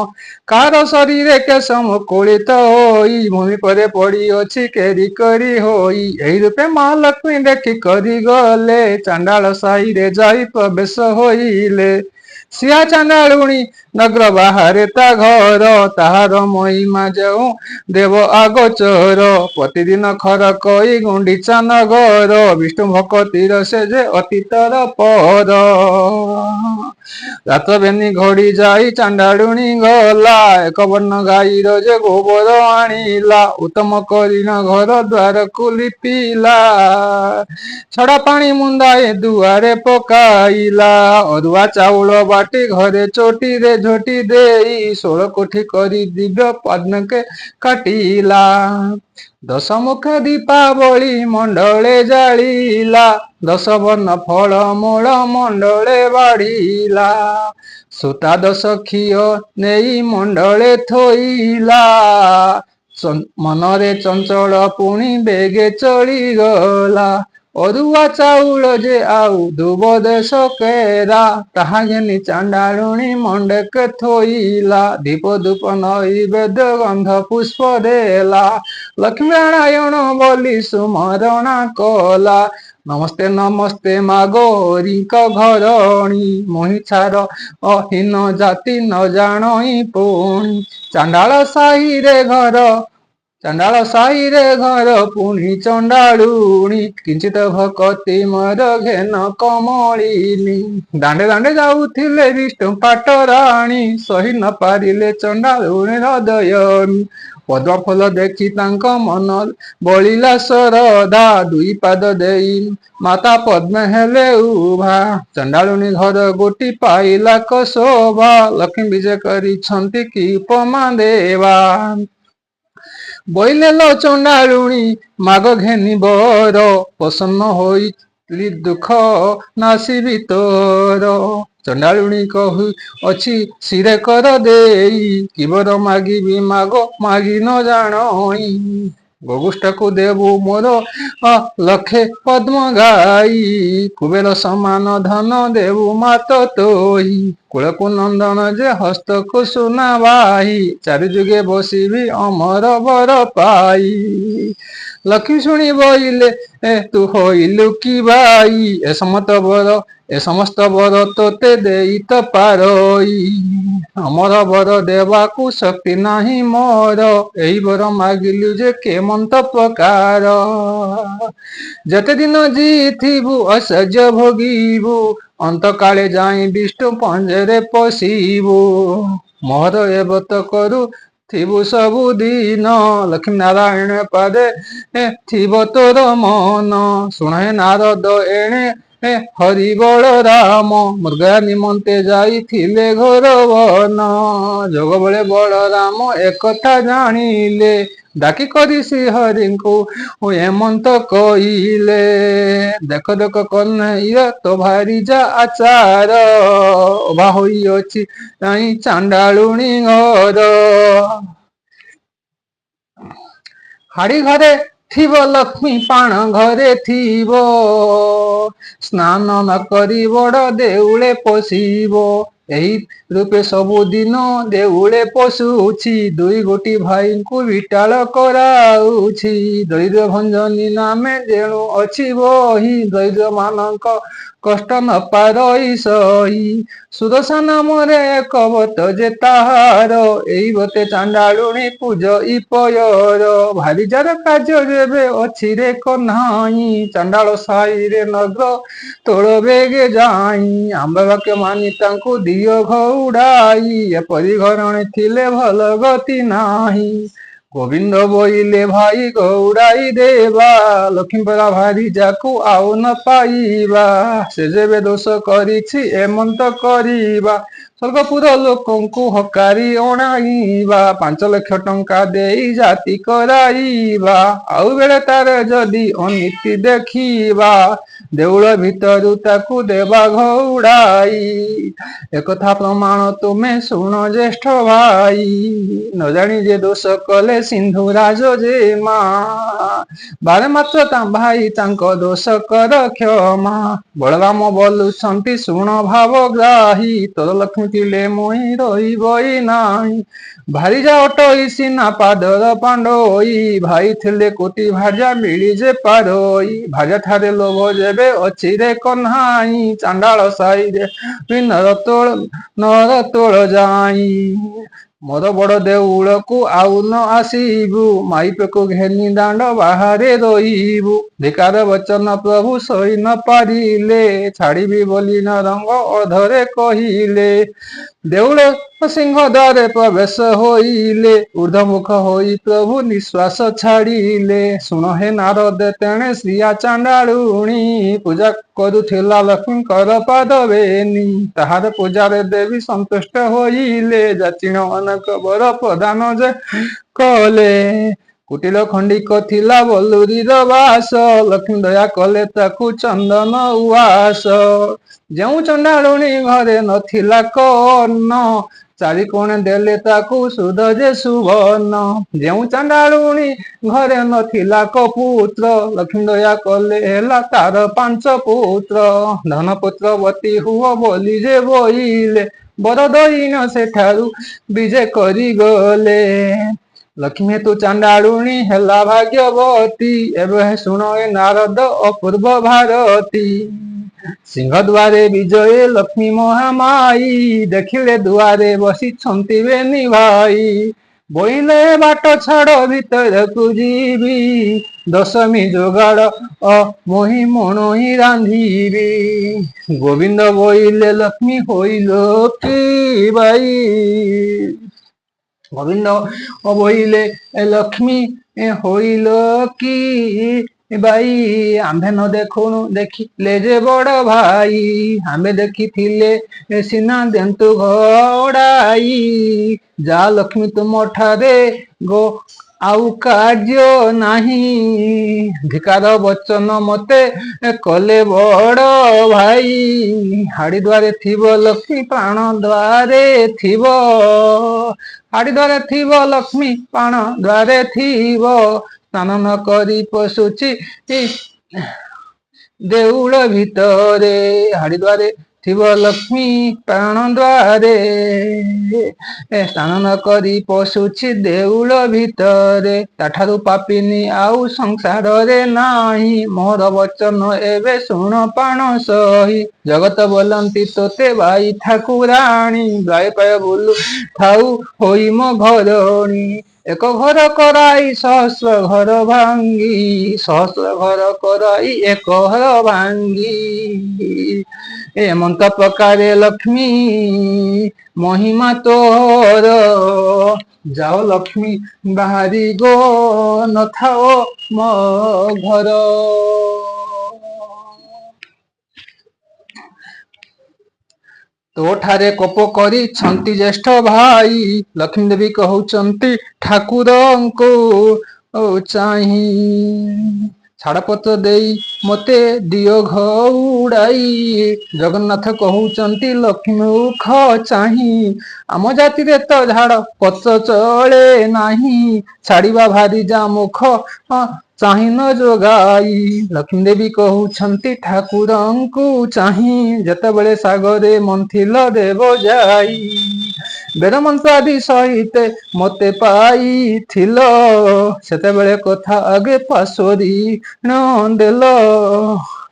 କାହାର ଶରୀରେ କେଶ ମୁକୁଳିତ ହୋଇ, ଭୂମି ପରେ ପଡ଼ିଅଛି କେରି କରି ହୋଇ। ଏହି ରୂପେ ମହାଲକ୍ଷ୍ମୀ ଦେଖି କରି ଗଲେ, ଚାଣ୍ଡାଳ ସାହିରେ ଯାଇ ପ୍ରବେଶ ହୋଇଲେ। ସିଆ ଚାଣ୍ଡାଳୁଣୀ ନଗ୍ର ବାହାରେ ତା ଘର, ତାହାର ମହିମା ଯେଉଁ ଦେବ ଆଗୋଚର। ପ୍ରତିଦିନ ଖର କଇ ଗୁଣ୍ଡିଚା ନଗର, ବିଷ୍ଣୁ ଭକତିର ସେ ଯେ ଅତୀତର ପର। ରାତ୍ର ବେନି ଘଡ଼ି ଯାଇ ଚାଣ୍ଡାଳୁଣୀ ଗଲା, ଏକ ବର୍ଣ୍ଣ ଗାଈର ଯେ ଗୋବର ଆଣିଲା। ଉତ୍ତମ କରିଣ ଘର ଦ୍ୱାରକୁ ଲିପିଲା, ଛଡ଼ା ପାଣି ମୁନ୍ଦାଏ ଦୁଆରେ ପକାଇଲା। ଅରୁଆ ଚାଉଳ ବାଟି ଘରେ ଚୋଟିରେ ଝୋଟି ଦେଇ, ଷୋଳ କୋଠି କରି ଦିବ୍ୟ ପଦ୍ମକେ କାଟିଲା। ଦଶମୁଖ ଦୀପାବଳି ମଣ୍ଡଳେ ଜାଳିଲା, ଦଶ ବର୍ଣ୍ଣ ଫଳ ମୂଳ ମଣ୍ଡଳେ ବାଢ଼ିଲା। ସୂତା ଦଶ ଖିଅ ନେଇ ମଣ୍ଡଳେ ଥୋଇଲା, ମନରେ ଚଞ୍ଚଳ ପୁଣି ବେଗେ ଚଳିଗଲା। ଅରୁଆ ଚାଉଳ ଯେ ଆଉ ଦୁବ ଦେଶ କେରା, ତାହା ଘେନି ଚାଣ୍ଡାଳୁଣୀ ମଣ୍ଡକେ ଥୋଇଲା। ଦୀପ ଧୂପ ନୈବେଦ୍ୟ ଗନ୍ଧ ପୁଷ୍ପ ଦେଲା, ଲକ୍ଷ୍ମୀ ନାରାୟଣ ବୋଲି ସୁମରଣା କଲା। ନମସ୍ତେ ନମସ୍ତେ ମାଗୋ ହରିଙ୍କ ଘରଣୀ, ମୁହିଁ ଛାର ଅହୀନ ଜାତି ନ ଜାଣଇ ପୁଣି। ଚାଣ୍ଡାଳ ସାହିରେ ଘର, ଚଣ୍ଡାଳ ସାହିରେ ଘର ପୁଣି ଚଣ୍ଡାଳୁଣୀ, କିଞ୍ଚିତ ଭକତି ମୋର ଘେନ କମଳିନୀ। ଦାଣ୍ଡେ ଦାଣ୍ଡେ ଯାଉଥିଲେ ବିଷ୍ଣୁ ପାଟରାଣୀ, ସହି ନ ପାରିଲେ ଚଣ୍ଡାଳୁଣୀ ହୃଦୟଣୀ। ପଦ୍ମ ଫୁଲ ଦେଖି ତାଙ୍କ ମନ ବଳିଲା ଶରଧା, ଦୁଇ ପାଦ ଦେଇ ମାତା ପଦ୍ମ ହେଲେ ଉଭା। ଚଣ୍ଡାଳୁଣୀ ଘର ଗୋଟି ପାଇଲା ଶୋଭା, ଲକ୍ଷ୍ମୀ ବିଜେ କରିଛନ୍ତି କି ଉପମା ଦେବା। ବୋଇଲେ ଲୋ ଚଣ୍ଡାଳୁଣୀ ମାଗ ଘେନି ବର, ପ୍ରସନ୍ନ ହୋଇଲି ଦୁଃଖ ନାଶିବି ତୋର। ଚଣ୍ଡାଳୁଣୀ କହୁ ଅଛି ଶିରେ କର ଦେଇ, କି ବର ମାଗିବି ମାଗ ମାଗି ନ ଜାଣଇ। ଗୋଗୁଷ୍ଠକୁ ଦେବୁ ମୋର ଲକ୍ଷେ ପଦ୍ମ ଗାଇ, କୁବେର ସମାନ ଧନ ଦେବୁ ମାତ ତୋହି। କୁଳକୁ ନନ୍ଦନ ଯେ ହସ୍ତକୁ ସୁନା ବାହି, ଚାରି ଯୁଗେ ବସିବି ଅମର ବର ପାଇ। ଲକ୍ଷ୍ମୀ ଶୁଣି ବୋଇଲେ ତୁ ହୋଇଲୁ କି ଭାଇ, ଏ ସମସ୍ତ ବର ଏ ସମସ୍ତ ବର ତୋତେ ଦେଇ ତ ପାରଇ। ଅମର ବର ଦେବାକୁ ଶକ୍ତି ନାହିଁ ମୋର, ଏହି ବର ମାଗିଲୁ ଯେ କେମନ୍ତ ପ୍ରକାର। ଯେତେ ଦିନ ଜିଥିବୁ ଐଶ୍ୱର୍ଯ୍ୟ ଭୋଗିବୁ, ଅନ୍ତକାଳେ ଯାଇ ବିଷ୍ଣୁ ପଞ୍ଜରେ ପଶିବୁ। ମୋହର ଏ ବ୍ରତ କରୁ ଥିବୁ ସବୁଦିନ, ଲକ୍ଷ୍ମୀ ନାରାୟଣ ପାଦେ ଥିବ ତୋର ମନ। ଶୁଣ ହେ ନାରଦ ଏଣେ ହରି ବଳରାମ, ମୃଗୟା ନିମନ୍ତେ ଯାଇଥିଲେ ଘୋର ବନ। ଯୋଗ ବଳେ ବଳରାମ ଏକଥା ଜାଣିଲେ, ଡାକି କରି ଶ୍ରୀ ହରିଙ୍କୁ ଏମନ୍ତ କହିଲେ। ଦେଖ ଦେଖ କହ୍ନେଇର ତୋ ଭାରି ଯା ଆଚାର, ଅଭା ହୋଇଅଛି ଯାଇ ଚାଣ୍ଡାଳୁଣୀ ଘର। ହାଡ଼ି ଘରେ ଥିବ ଲକ୍ଷ୍ମୀ ପାଣ ଘରେ ଥିବ, ସ୍ନାନ ନ କରି ବଡ଼ ଦେଉଳେ ପଶିବ। ଏହି ରୂପେ ସବୁଦିନ ଦେଉଳେ ପଶୁଛି, ଦୁଇ ଗୋଟି ଭାଇଙ୍କୁ ବିଟାଳ କରାଉଛି। ଦରିଦ୍ର ଭଞ୍ଜନୀ ନାମେ ଯେଣୁ ଅଛି ବହି, ଦରିଦ୍ର ମାନଙ୍କ କଷ୍ଟ ନ ପାରଇ ସହି। ସୁଦଶା ନାମରେ ଏକ ବ୍ରତ ଯେ ତାହାର, ଏଇ ବ୍ରତେ ଚାଣ୍ଡାଳୁଣୀ ପୂଜଇ ପୟର। ଭାରିଯାର କାର୍ଯ୍ୟ ଯେବେ ଅଛି ରେ କହ୍ନାଇ, ଚାଣ୍ଡାଳ ସାହିରେ ନଗ୍ର ତୋଳ ବେଗେ ଯାଇ। ଆମ୍ଭ ବାକ୍ୟ ମାନି ତାଙ୍କୁ ଦିଅ ଘଉଡ଼ାଇ, ଏପରି ଘରଣୀ ଥିଲେ ଭଲ ଗତି ନାହିଁ। ଗୋବିନ୍ଦ ବୋଇଲେ ଭାଇ ଘଉଡ଼ାଇ ଦେବା, ଲକ୍ଷ୍ମୀପରା ଭାରିଯାକୁ ଆଉ ନ ପାଇବା। ସେ ଯେବେ ଦୋଷ କରିଛି ଏମନ୍ତ କରିବା, ସ୍ୱର୍ଗପୁର ଲୋକଙ୍କୁ ହକାରି ଅଣାଇବା। 5 ଲକ୍ଷ ଟଙ୍କା ଦେଇ ଜାତି କରାଇବା, ଆଉ ବେଳେ ତାର ଯଦି ଅନୀତି ଦେଖିବା, ଦେଉଳ ଭିତରୁ ତାକୁ ଦେବା ଘଉଡ଼ାଇ। ଏକଥା ପ୍ରମାଣ ତୁମେ ଶୁଣ ଜ୍ୟେଷ୍ଠ ଭାଇ, ନ ଜାଣି ଯେ ଦୋଷ କଲେ ସିନ୍ଧୁ ରାଜ ଜେମା। ବାରେ ମାତ୍ର ତା ଭାଇ ତାଙ୍କ ଦୋଷ କର କ୍ଷମା। ବଳରାମ ବୋଲୁଛନ୍ତି ଶୁଣ ଭାବଗ୍ରାହୀ, ତୋର ଲକ୍ଷ୍ମୀ ଥିଲେ ମୁହିଁ ରହିବଇ ନାହିଁ। ଭାରିଜା ଅଟଇ ସିନା ପାଦର ପାଣ୍ଡୋଇ, ଭାଇ ଥିଲେ କୋଟି ଭାର୍ଯ୍ୟା ମିଳି ଯେ ପାରଇ। ଭାର୍ଯ୍ୟା ଠାରେ ଲୋଭ ଯେବେ ଅଛି ରେ କହ୍ନାଇ, ଚାଣ୍ଡାଳ ସାହିରେ ବି ନର ତୋଳ ନର ତୋଳ ଯାଇ। ମୋର ବଡ ଦେଉଳକୁ ଆଉ ନ ଆସିବୁ, ମାଇପକୁ ଘେନି ଦାଣ୍ଡ ବାହାରେ ରହିବୁ। ଧିକାର ବଚନ ପ୍ରଭୁ ସହି ନ ପାରିଲେ, ଛାଡ଼ିବି ବୋଲି ନରଙ୍ଗ ଅଧରେ କହିଲେ। ଦେଉଳ ସିଂହ ଦ୍ୱାରେ ପ୍ରବେଶ ହୋଇଲେ, ଊର୍ଦ୍ଧ୍ୱମୁଖ ହୋଇ ପ୍ରଭୁ ନିଶ୍ୱାସ ଛାଡ଼ିଲେ। ଶୁଣ ହେ ନାରଦ, ତେଣେ ଶ୍ରୀୟା ଚାଣ୍ଡାଳୁଣୀ ପୂଜା କରୁଥିଲା ଲକ୍ଷ୍ମୀଙ୍କର ପାଦ ବେନି। ତାହାର ପୂଜାରେ ଦେବୀ ସନ୍ତୁଷ୍ଟ ହୋଇଲେ, ଯାଚିଣ ଅନେକ ବର ପ୍ରଦାନ ଯେ କଲେ। କୁଟିଳ ଖଣ୍ଡିକ ଥିଲା ବଲୁରୀର ବାସ, ଲକ୍ଷ୍ମୀ ଦୟା କଲେ ତାକୁ ଚନ୍ଦନ ଉଆସ। ଯେଉଁ ଚଣ୍ଡାଳୁଣୀ ଘରେ ନଥିଲା କର୍ଣ୍ଣ, ଚାରି କୋଣେ ଦେଲେ ତାକୁ ସୁଧ ଯେ ସୁବର୍ଣ୍ଣ। ଯେଉଁ ଚଣ୍ଡାଳୁଣୀ ଘରେ ନଥିଲା ପୁତ୍ର, ଲକ୍ଷ୍ମୀ ଦୟା କଲେ ହେଲା ତାର ପାଞ୍ଚ ପୁତ୍ର। ଧନପୁତ୍ରବତୀ ହୁଅ ବୋଲି ଯେ ବୋଇଲେ, ବର ଦଇନ ସେଠାରୁ ବିଜେ କରିଗଲେ। ଲକ୍ଷ୍ମୀ ହେତୁ ଚାଣ୍ଡାଳୁଣୀ ହେଲା ଭାଗ୍ୟବତୀ, ଏବେ ଶୁଣ ଏ ନାରଦ ଅପୂର୍ବ ଭାରତୀ। ସିଂହ ଦ୍ୱାରେ ବିଜୟ ଲକ୍ଷ୍ମୀ ମହାମାଇ, ଦେଖିଲେ ଦୁଆରେ ବସିଛନ୍ତି ବେନି ଭାଇ। ବୋଇଲେ ବାଟ ଛାଡ଼ ଭିତରକୁ ଯିବି, ଦଶମୀ ଯୋଗାଡ଼ ମୋହି ମଣୋହି ରାନ୍ଧିବି। ଗୋବିନ୍ଦ ବୋଇଲେ ଲକ୍ଷ୍ମୀ ହୋଇଲ କି ବାଇ, ଗୋବିନ୍ଦ ବୋଇଲେ ଲକ୍ଷ୍ମୀ ହୋଇଲ କି ବାଇ, ଆମ୍ଭେ ନ ଦେଖୁଣୁ ଦେଖିଲେ ଯେ ବଡ ଭାଇ। ଆମେ ଦେଖିଥିଲେ ସିନା ଦେନ୍ତୁ ଘୋଡ଼ାଇ। ଯା ଲକ୍ଷ୍ମୀ ତୁମ ଠାରେ ଗୋ ଆଉ କାର୍ଯ୍ୟ ନାହିଁ, ଧିକାର ବଚନ ମତେ କଲେ ବଡ ଭାଇ। ହାଡ଼ି ଦ୍ୱାରେ ଥିବ ଲକ୍ଷ୍ମୀ ପ୍ରାଣ ଦ୍ୱାରେ ଥିବ, ହାଡ଼ି ଦ୍ୱାରେ ଥିବ ଲକ୍ଷ୍ମୀ ପ୍ରାଣ ଦ୍ୱାରେ ଥିବ। ସ୍ନାନ ନ କରି ପଶୁଛି ଦେଉଳ ଭିତରେ, ହାଡ଼ି ଦ୍ୱାରେ ଥିବ ଲକ୍ଷ୍ମୀ ପ୍ରାଣ ଦ୍ୱାରେ, ସ୍ନାନ ନ କରି ପଶୁଛି ଦେଉଳ ଭିତରେ। ତାଠାରୁ ପାପିନୀ ଆଉ ସଂସାରରେ ନାହିଁ, ମୋର ବଚନ ଏବେ ଶୁଣ ପାଣ ସହି। ଜଗତ ବୋଲନ୍ତି ତୋତେ ବାଇ ଠାକୁରାଣୀ, ବାଇ ପାୟ ବୁଲୁ ଥାଉ ହୋଇ ମୋ ଘରଣୀ। ଏକ ଘର କରାଇ ସହସ୍ର ଘର ଭାଙ୍ଗି, ସହସ୍ର ଘର କରାଇ ଏକ ଘର ଭାଙ୍ଗି। ଏମନ୍ତ ପ୍ରକାରେ ଲକ୍ଷ୍ମୀ ମହିମା ତୋର, ଯାଅ ଲକ୍ଷ୍ମୀ ବାହାରି ଗୋ ନଥାଅ ମୋ ଘର। ତୋ ଠାରେ କୋପ କରିଛନ୍ତି ଜ୍ୟେଷ୍ଠ ଭାଇ, ଲକ୍ଷ୍ମୀ ଦେବୀ କହୁଛନ୍ତି ଠାକୁରଙ୍କୁ ଚାହିଁ। ଛାଡ଼ପତ୍ର ଦେଇ ମତେ ଦିଅ ଘଉଡ଼ାଇ, ଜଗନ୍ନାଥ କହୁଛନ୍ତି ଲକ୍ଷ୍ମୀ ମୁଖ ଚାହିଁ। ଆମ ଜାତିରେ ତ ଝାଡ଼ ପତ୍ର ଚଳେ ନାହିଁ, ଛାଡ଼ିବା ଭାରି ଯା ମୁଖ ଚାହିଁ ନ ଯୋଗାଇ। ଲକ୍ଷ୍ମୀ ଦେବୀ କହୁଛନ୍ତି ଠାକୁରଙ୍କୁ ଚାହିଁ, ଯେତେବେଳେ ସାଗରେ ମନ୍ଥିଲ ଦେବ ଯାଇ, ବେଦମନ୍ତ୍ରାଦି ସହିତ ମତେ ପାଇଥିଲ, ସେତେବେଳେ କଥା ଆଗେ ପାଶୋରି ନ ଦେଲ,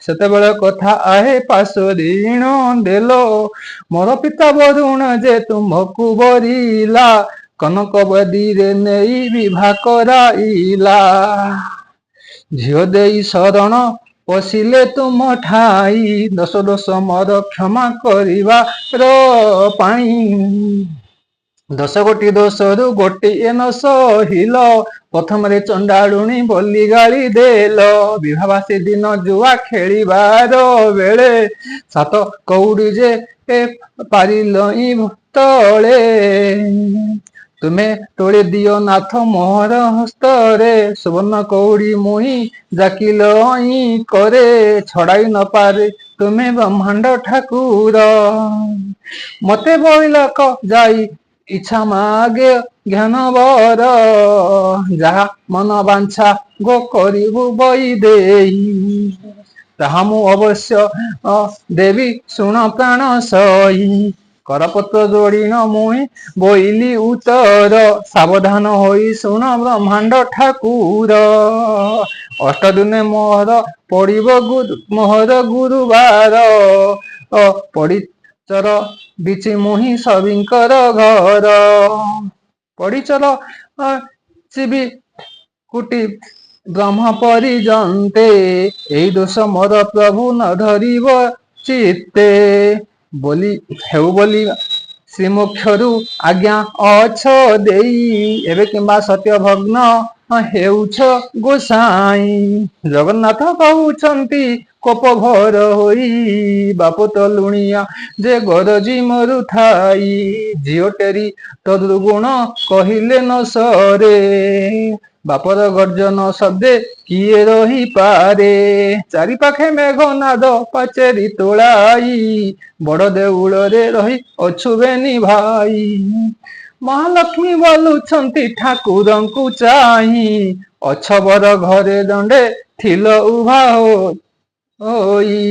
ସେତେବେଳେ କଥା ଆହେ ପାଶୋରି ନ ଦେଲ। ମୋର ପିତା ବରୁଣ ଯେ ତୁମ୍ଭକୁ ବରିଲା, କନକ ବେଦୀରେ ନେଇ ବିଭା କରାଇଲା। ଝିଅ ଦେଇ ଶରଣ ପଶିଲେ ତୁମ ଠାଇ, ଦଶ ଦୋଷ ମୋର କ୍ଷମା କରିବାର ପାଇଁ। ଦଶ ଗୋଟି ଦୋଷରୁ ଗୋଟିଏ ନ ସହିଲ, ପ୍ରଥମରେ ଚଣ୍ଡାଳୁଣୀ ବୋଲି ଗାଳି ଦେଲ। ବିଭାବାସୀ ଦିନ ଜୁଆ ଖେଳିବାର ବେଳେ, ସାତ କଉଡ଼ି ଯେ ପାରିଲଇଁ ତଳେ। ତୁମେ ତୋଳି ଦିଅ ନାଥ ମୋହର ହସ୍ତରେ, ସୁବର୍ଣ୍ଣ କଉଡ଼ି ମୁହିଁ ଜାକିଲଇଁ କରେ, ଛଡ଼ାଇ ନ ପାରେ ତୁମେ ବ୍ରହ୍ମାଣ୍ଡ ଠାକୁର। ମତେ ବଇଲକ ଯାଇ ଇଚ୍ଛା ମାଗେ ଜ୍ଞାନ ବର, ଯାହା ମନ ବାଞ୍ଛା ଗୋ କରିବୁ ବୈଦେହୀ, ତାହା ମୁଁ ଅବଶ୍ୟ ଦେବି ଶୁଣ ପ୍ରାଣ ସହି। କରପତ୍ର ଯୋଡ଼ିଣ ମୁହିଁ ବୋଇଲି ଉତ୍ତର, ସାବଧାନ ହୋଇ ଶୁଣ ବ୍ରହ୍ମାଣ୍ଡ ଠାକୁର। ଅଷ୍ଟଦିନେ ମୋହର ପଡ଼ିବ ଗୁରୁ ମୋହର ଗୁରୁବାର, ପଡ଼ିଚର ବିଚି ମୁହିଁ ସଭିଙ୍କର ଘର। ପଡ଼ିଚର ଯିବି କୁଟି ବ୍ରହ୍ମ ପରିଯନ୍ତେ, ଏଇ ଦୋଷ ମୋର ପ୍ରଭୁ ନ ଧରିବ ଚିତ୍ତେ। ବୋଲି ହେଉ ବୋଲି ଶ୍ରୀମୁଖରୁ ଆଜ୍ଞା ଅଛ ଦେଇ, ଏବେ କିମ୍ବା ସତ୍ୟ ଭଗ୍ନ ହେଉଛ ଗୋସାଇଁ। ଜଗନ୍ନାଥ କହୁଛନ୍ତି କୋପ ଭର ହୋଇ, ବାପ ତ ଲୁଣିଆ ଯେ ଗରଜି ମରୁଥାଇ। ଝିଅ ଟେରି ତ ଦୁର୍ଗୁଣ କହିଲେ ନ ସରେ, ବାପର ଗର୍ଜନ ଶବ୍ଦେ କିଏ ରହିପାରେ। ଚାରିପାଖେ ମେଘନାଦ ପାଚେରୀ ତୋଳାଇ, ବଡ ଦେଉଳରେ ରହି ଅଛୁ ବେନି ଭାଇ। ମହାଲକ୍ଷ୍ମୀ ବୋଲୁଛନ୍ତି ଠାକୁରଙ୍କୁ ଚାହିଁ, ଅଛବର ଘରେ ଦଣ୍ଡେ ଥିଲ ଉଭା ହୋଇ,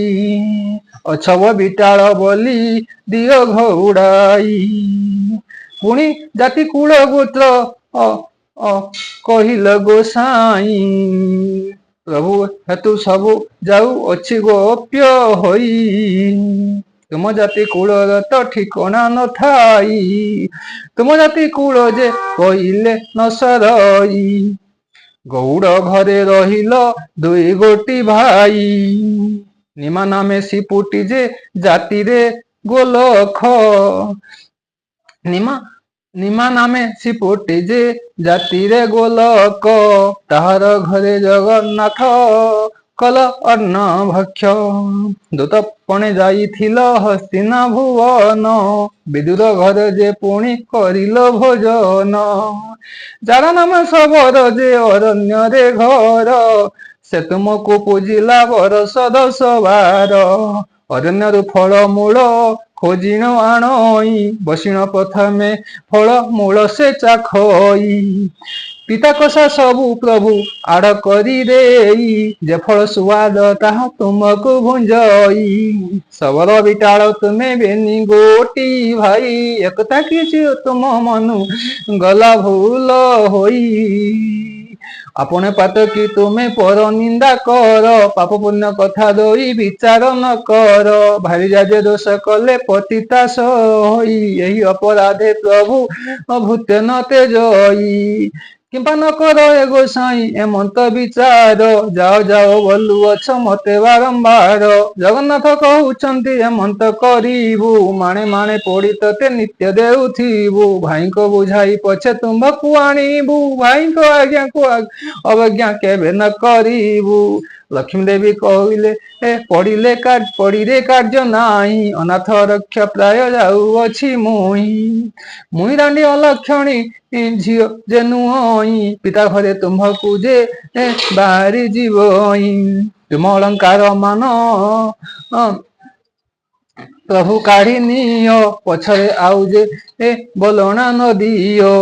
ଅଛବ ବିଟାଳ ବୋଲି ଦିଅ ଘଉଡ଼ାଇ। ପୁଣି ଜାତି କୂଳ ଗୋତ୍ର କହିଲ ଗୋସାଇଁ, ପ୍ରଭୁ ହେତୁ ସବୁ ଯାଉ ଅଛି ଗୋପ୍ୟ ହୋଇ। ତୁମ ଜାତି କୂଳର ତ ଠିକଣା ନଥାଇ, ତୁମ ଜାତି କୂଳ ଯେ କହିଲେ ନ ସରଇ। ଗଉଡ଼ ଘରେ ରହିଲ ଦୁଇ ଗୋଟି ଭାଇ, ନିମା ନାମେ ସିପୁଟି ଯେ ଜାତିରେ ଗୋଲଖ। ନିମା ନିମା ନାମେ ସିପୁଟି ଯେ ଜାତିରେ ଗୋଲକ, ତାହାର ଘରେ ଜଗନ୍ନାଥ କଲ ଅନ୍ନ ଭକ୍ଷ। ଦୂତ ପଣେ ଯାଇଥିଲ ହସ୍ତିନା ଭୁବନ, ବିଦୁର ଘରେ ଯେ ପୁଣି କରିଲ ଭୋଜନ। ଯାର ନାମ ଶବର ଯେ ଅରଣ୍ୟରେ ଘର, ସେ ତୁମକୁ ପୂଜିଲା ବରଷ ଦଶ ବାର। ଅରଣ୍ୟରୁ ଫଳ ମୂଳ ଖୋଜିଣ ଆଣଇ, ବସିଣ ପ୍ରଥମେ ଫଳ ମୂଳ ସେ ଚାଖଇ। ପିତା କଷା ସବୁ ପ୍ରଭୁ ଆଡ଼ କରି ଦେଇ, ଯେ ଫଳ ସୁଆଦ ତାହା ତୁମକୁ ଭୁଞ୍ଜଇ। ଶବର ବିଟାଳ ତୁମେ ବେନି ଗୋଟି ଭାଇ, ଏକଥା କିଛି ତୁମ ମନୁ ଗଲା ଭୁଲ ହୋଇ। ଆପଣା ପାତକୀ ତୁମେ ପର ନିନ୍ଦା କର, ପାପ ପୁଣ୍ୟ କଥା ଦୋଇ ବିଚାର ନ କର। ଭାରିଯା ଯେ ଦୋଷ କଲେ ପତିତା ସହଇ, ଏହି ଅପରାଧେ ପ୍ରଭୁ ଭୂତେ ନ ତେଜଇ। କିମ୍ବା ନ କର ଏ ଗୋସାଇଁ ଏମନ୍ତ ବିଚାର, ଯାଅ ଯାଅ ବୋଲୁଅଛ ମତେ ବାରମ୍ବାର। ଜଗନ୍ନାଥ କହୁଛନ୍ତି ଏମନ୍ତ କରିବୁ, ମାଣେ ମାଣେ ପୋଡ଼ି ତତେ ନିତ୍ୟ ଦେଉଥିବୁ। ଭାଇଙ୍କ ବୁଝାଇ ପଛେ ତୁମ୍ଭକୁ ଆଣିବୁ, ଭାଇଙ୍କ ଆଜ୍ଞାକୁ ଅବଜ୍ଞା କେବେ ନ କରିବୁ। ଲକ୍ଷ୍ମୀ ଦେବୀ କହିଲେ ଏ ପଡ଼ିଲେ ପଡ଼ିରେ କାର୍ଯ୍ୟ ନାହିଁ, ଅନାଥ ରକ୍ଷା ପ୍ରାୟ ଯାଉଅଛି ମୁହିଁ। ମୁହିଁ ରାଣ୍ଡି ଅଲକ୍ଷଣୀ ଝିଅ ଯେ ନୁହଇଁ, ପିତା ଘରେ ତୁମ୍ଭକୁ ଯେ ବାହାରି ଯିବଇଁ। ତୁମ ଅଳଙ୍କାର ମାନ ପ୍ରଭୁ କାଢି ନିଅ, ପଛରେ ଆଉ ଯେ ଏ ବୋଲଣା ନ ଦିଅ।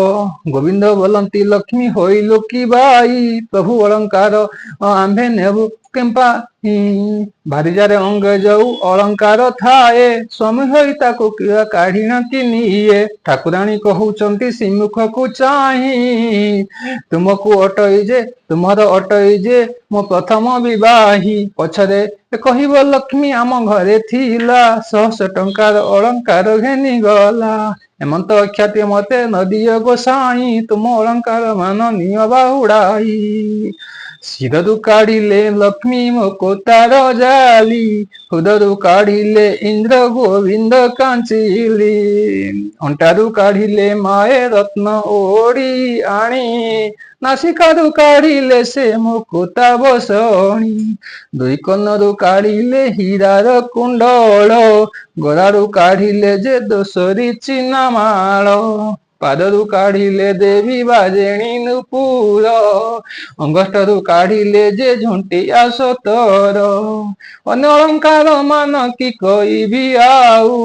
ଗୋବିନ୍ଦ ବୋଲନ୍ତି, ଲକ୍ଷ୍ମୀ ହୋଇଲୁ କି ବାଇ? ପ୍ରଭୁ ଅଳଙ୍କାର ଆମ୍ଭେ ନେବୁ କେମ୍ପା? ଭାରିଯାରେ ଅଙ୍ଗେ ଯୋଉ ଅଳଙ୍କାର ଥାଏ, ସ୍ୱାମୀ ହୋଇ ତାକୁ କିଏ କାଢିଣ କି ନିଏ? ଠାକୁରାଣୀ କହୁଛନ୍ତି ଶ୍ରୀମୁଖକୁ ଚାହିଁ, ତୁମକୁ ଅଟଇ ଯେ, ତୁମର ଅଟଇ ଯେ ମୋ ପ୍ରଥମ ବିବାହୀ। ପଛରେ କହିବ, ଲକ୍ଷ୍ମୀ ଆମ ଘରେ ଥିଲା, 100 ଟଙ୍କାର ଅଳଙ୍କାର ଘେନି ଗଲା। ଏମନ୍ତ ଖ୍ୟାତି ମତେ ନ ଦିଅ ଗୋସାଇଁ, ତୁମ ଅଳଙ୍କାର ମାନ ନିଅ ବାହୁଡ଼ାଇ। ଶିରରୁ କାଢିଲେ ଲକ୍ଷ୍ମୀ ମୁକୁତାର ଜାଲି, ହୁଦରୁ କାଢିଲେ ଇନ୍ଦ୍ର ଗୋବିନ୍ଦ କାଞ୍ଚିଲି, ଅଣ୍ଟାରୁ କାଢିଲେ ମାଏ ରତ୍ନ ଓଡ଼ି ଆଣି, ନାସିକାରୁ କାଢିଲେ ସେ ମୁକୁତା ବସଣି, ଦୁଇ କନରୁ କାଢିଲେ ହୀରାର କୁଣ୍ଡଳ, ଗଳାରୁ କାଢିଲେ ଯେ ଦୋସରି ଚିନାମାଳ, ପାଦରୁ କାଢିଲେ ଦେବୀ ବାଜେଣୀ ନୂପୁର, ଅଙ୍ଗଷ୍ଠରୁ କାଢିଲେ ଯେ ଝୁଣ୍ଟିଆ ସତର। ଅନ୍ୟ ଅଳଙ୍କାର ମାନ କି କହିବି ଆଉ,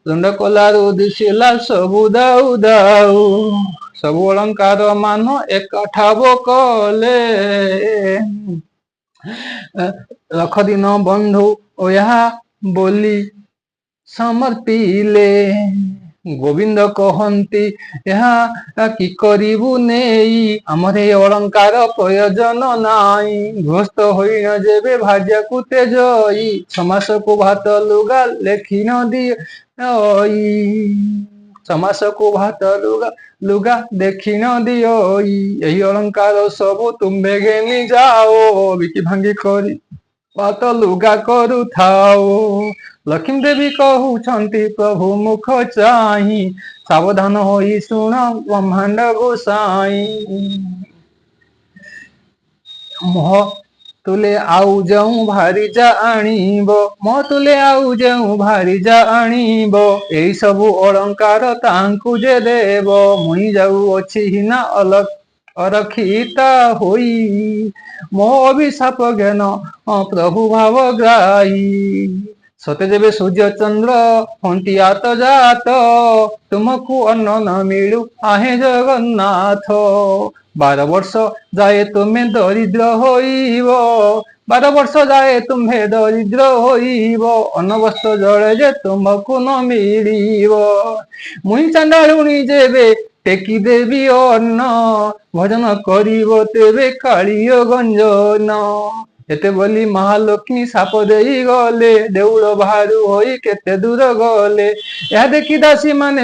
ରୁଣ୍ଡ କଲାରୁ ଦିଶିଲା ସବୁ ଦାଉ ଦାଉ। ସବୁ ଅଳଙ୍କାର ମାନ ଏକଠାବ କଲେ, ରଖ ଦୀନ ବନ୍ଧୁ ଏହା ବୋଲି ସମର୍ପିଲେ। ଗୋବିନ୍ଦ କହନ୍ତି, ଏହା କି କରିବୁ ନେଇ? ଆମର ଏ ଅଳଙ୍କାର ପ୍ରୟୋଜନ ନାହିଁ। ଗୃହସ୍ଥ ହୋଇନ ଯେବେ ଭାର୍ଯ୍ୟାକୁ ତେଜଇ, ଛମାସକୁ ଭାତ ଲୁଗା ଲେଖିନ ଦିଅ, ଛମାସକୁ ଭାତ ଲୁଗା ଦେଖିନ ଦିଅଇ। ଏହି ଅଳଙ୍କାର ସବୁ ତୁମ୍ଭେ ଘେନି ଯାଅ, ବିକି ଭାଙ୍ଗି କରି ଭାତ ଲୁଗା କରୁଥାଅ। ଲକ୍ଷ୍ମୀ ଦେବୀ କହୁଛନ୍ତି ପ୍ରଭୁ ମୁଖ ଚାହିଁ, ସାବଧାନ ହୋଇ ଶୁଣ ବ୍ରହ୍ମାଣ୍ଡ ଗୋସାଇଁ। ମୋହ ତୁଲେ ଆଉ ଯେଉଁ ଭାରିଜା ଆଣିବ, ମୋ ତୁଲେ ଆଉ ଯେଉଁ ଭାରିଜା ଆଣିବ, ଏଇ ସବୁ ଅଳଙ୍କାର ତାଙ୍କୁ ଯେ ଦେବ, ମୁଇଁ ଯାଉଅଛି ହୀନା ଅରକ୍ଷିତା ହୋଇ। ମୋ ଅଭିଶାପ ଜ୍ଞାନ ପ୍ରଭୁ ଭାବଗ୍ରାହୀ। ସତେ ଯେବେ ସୂର୍ଯ୍ୟ ଚନ୍ଦ୍ର ହୁଅନ୍ତି ଆତଯାତ, ତୁମକୁ ଅନ୍ନ ନ ମିଳୁ ଆହେ ଜଗନ୍ନାଥ। 12 ବର୍ଷ ଯାଏ ତୁମେ ଦରିଦ୍ର ହୋଇବ, 12 ବର୍ଷ ଯାଏ ତୁମ୍ଭେ ଦରିଦ୍ର ହୋଇବ, ଅନ୍ନ ବସ୍ତ୍ର ଜଳେ ଯେ ତୁମକୁ ନ ମିଳିବ। ମୁଇଁ ଚାଣ୍ଡାଳୁଣୀ ଯେବେ ଟେକି ଦେବି ଅନ୍ନ, ଭୋଜନ କରିବ ତେବେ କାଳିଅ ଗଞ୍ଜନ। ଏତେ ବୋଲି ମହାଲକ୍ଷ୍ମୀ ଶାପ ଦେଇ ଗଲେ, ଦେଉଳ ବାହାରୁ ହୋଇ କେତେ ଦୂର ଗଲେ। ଏହା ଦେଖି ଦାସୀ ମାନେ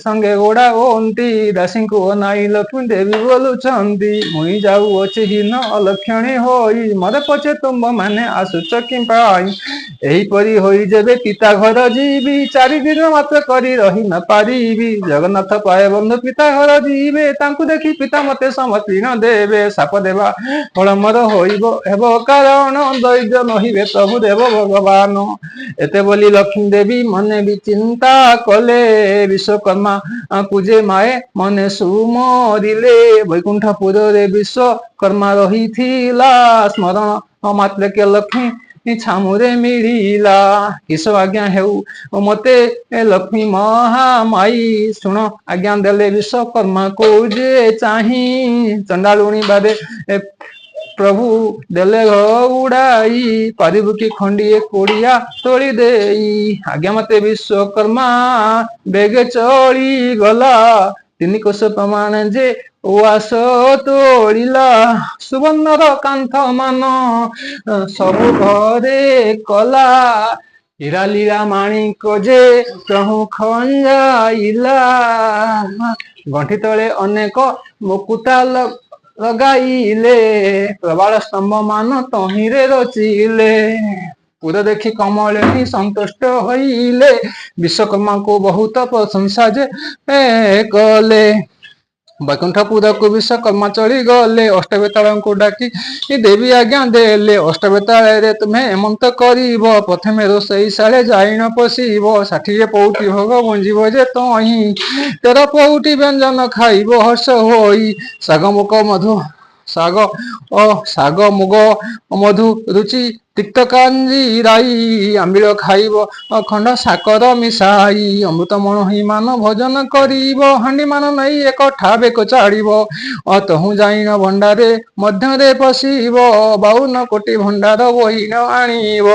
ସଙ୍ଗେ ଗୋଡ଼ା ହୁଅନ୍ତି, ଦାସୀଙ୍କୁ ଅନାଇ ଲକ୍ଷ୍ମୀ ଦେବୀ ବୋଲୁଛନ୍ତି, ମୁଇଁ ଯାଉଅଛି ହୀନ ଅଲକ୍ଷଣୀ ହୋଇ, ମୋର ପଛେ ତୁମ୍ଭ ମାନେ ଆସୁଛ କି ପାଇଁ? ଏହିପରି ହୋଇ ଯେବେ ପିତା ଘର ଯିବି, 4 ଦିନ ମାତ୍ର କରି ରହି ନ ପାରିବି। ଜଗନ୍ନାଥ ପାଏ ବନ୍ଧୁ ପିତା ଘର ଯିବେ, ତାଙ୍କୁ ଦେଖି ପିତା ମତେ ସମର୍ପଣ ଦେବେ। ଶାପ ଦେବା ଫଳ ମୋର ହୋଇବ ହେବ କାରଣ, ଦୈବ୍ୟ ନହିବେ ପ୍ରଭୁ ଦେବ ଭଗବାନ। ଏତେ ବୋଲି ଲକ୍ଷ୍ମୀ ଦେବୀ ମନେ ବି ଚିନ୍ତା କଲେ, ବିଶ୍ୱକର୍ମା ପୂଜେ ମାଏ ମନେ ସୁମରିଲେ। ବୈକୁଣ୍ଠପୁରରେ ବିଶ୍ୱକର୍ମା ରହିଥିଲା, ସ୍ମରଣ ମାତ୍ରକେ ଲକ୍ଷ୍ମୀ ଛାମୁରେ ମିଳିଲା। କିସ ଆଜ୍ଞା ହେଉ ମତେ ଲକ୍ଷ୍ମୀ ମହାମାଇ? ଶୁଣ ଆଜ୍ଞା ଦେଲେ ବିଶ୍ୱକର୍ମାକୁ ଯେ ଚାହିଁ, ଚଣ୍ଡାଳୁଣୀ ବାଦେ ପ୍ରଭୁ ଦେଲେ ଉଡାଇ, ପାରିବୁ କି ଖଣ୍ଡିଏ କୋଡ଼ିଆ ତୋଳି ଦେଇ? ଆଜ୍ଞା ମତେ ବିଶ୍ୱକର୍ମା ବେଗେ ଚଳି ଗଲା, 3 କୋଶ ପ୍ରମାଣ ଯେ ଉଆସ ତୋଳିଲା। ସୁବର୍ଣ୍ଣର କାନ୍ଥ ମାନ ସବୁ ଘରେ କଲା, ହୀରା ଲୀଳା ମାଣିକ ଯେ ତହୁ ଖଞ୍ଜାଇଲା। ଗଣ୍ଠି ତଳେ ଅନେକ ମୁକୁତା ଲଗାଇଲେ, ପ୍ରବାଳ ସ୍ତମ୍ଭ ମାନ ତହିଁରେ ରଚିଲେ। ପୁର ଦେଖି କମଳିନୀ ସନ୍ତୁଷ୍ଟ ହୋଇଲେ, ବିଶ୍ୱକର୍ମାଙ୍କୁ ବହୁତ ପ୍ରଶଂସା ଯେ କଲେ। ବୈକୁଣ୍ଠପୁରକୁ ବିଶ୍ୱକର୍ମା ଚଳିଗଲେ, ଅଷ୍ଟବେତାଳଙ୍କୁ ଡାକି ଦେବୀ ଆଜ୍ଞା ଦେଲେ। ଅଷ୍ଟବେତାଳରେ ତୁମେ ଏମନ୍ତ କରିବ, ପ୍ରଥମେ ରୋଷେଇ ଶାଳେ ଯାଇଣ ପଶିବ, 60 ପଉଟି ଭୋଗ ଭୁଞ୍ଜିବ ଯେ ତହିଁ, 13 ପଉଟି ବ୍ୟଞ୍ଜନ ଖାଇବ ହର୍ଷ ହୋଇ। ଶାଗ ମୁଗ ମଧୁ ଶାଗ ଓ ଶାଗ ମୁଗ ମଧୁ ରୁଚି ତିକ୍ତ କାଞ୍ଜି ରାଇ, ଆମ୍ବିଳ ଖାଇବ ଖଣ୍ଡ ସାକର ମିଶାଇ। ଅମୃତ ମଣୋହି ମାନ ଭୋଜନ କରିବ, ହାଣ୍ଡିମାନ ନେଇ ଏକ ଠାବେକ ଚାଡ଼ିବ। ତହୁଁ ଯାଇଣ ଭଣ୍ଡାରେ ମଧ୍ୟରେ ପଶିବ, 52 କୋଟି ଭଣ୍ଡାର ବହିଣ ଆଣିବ।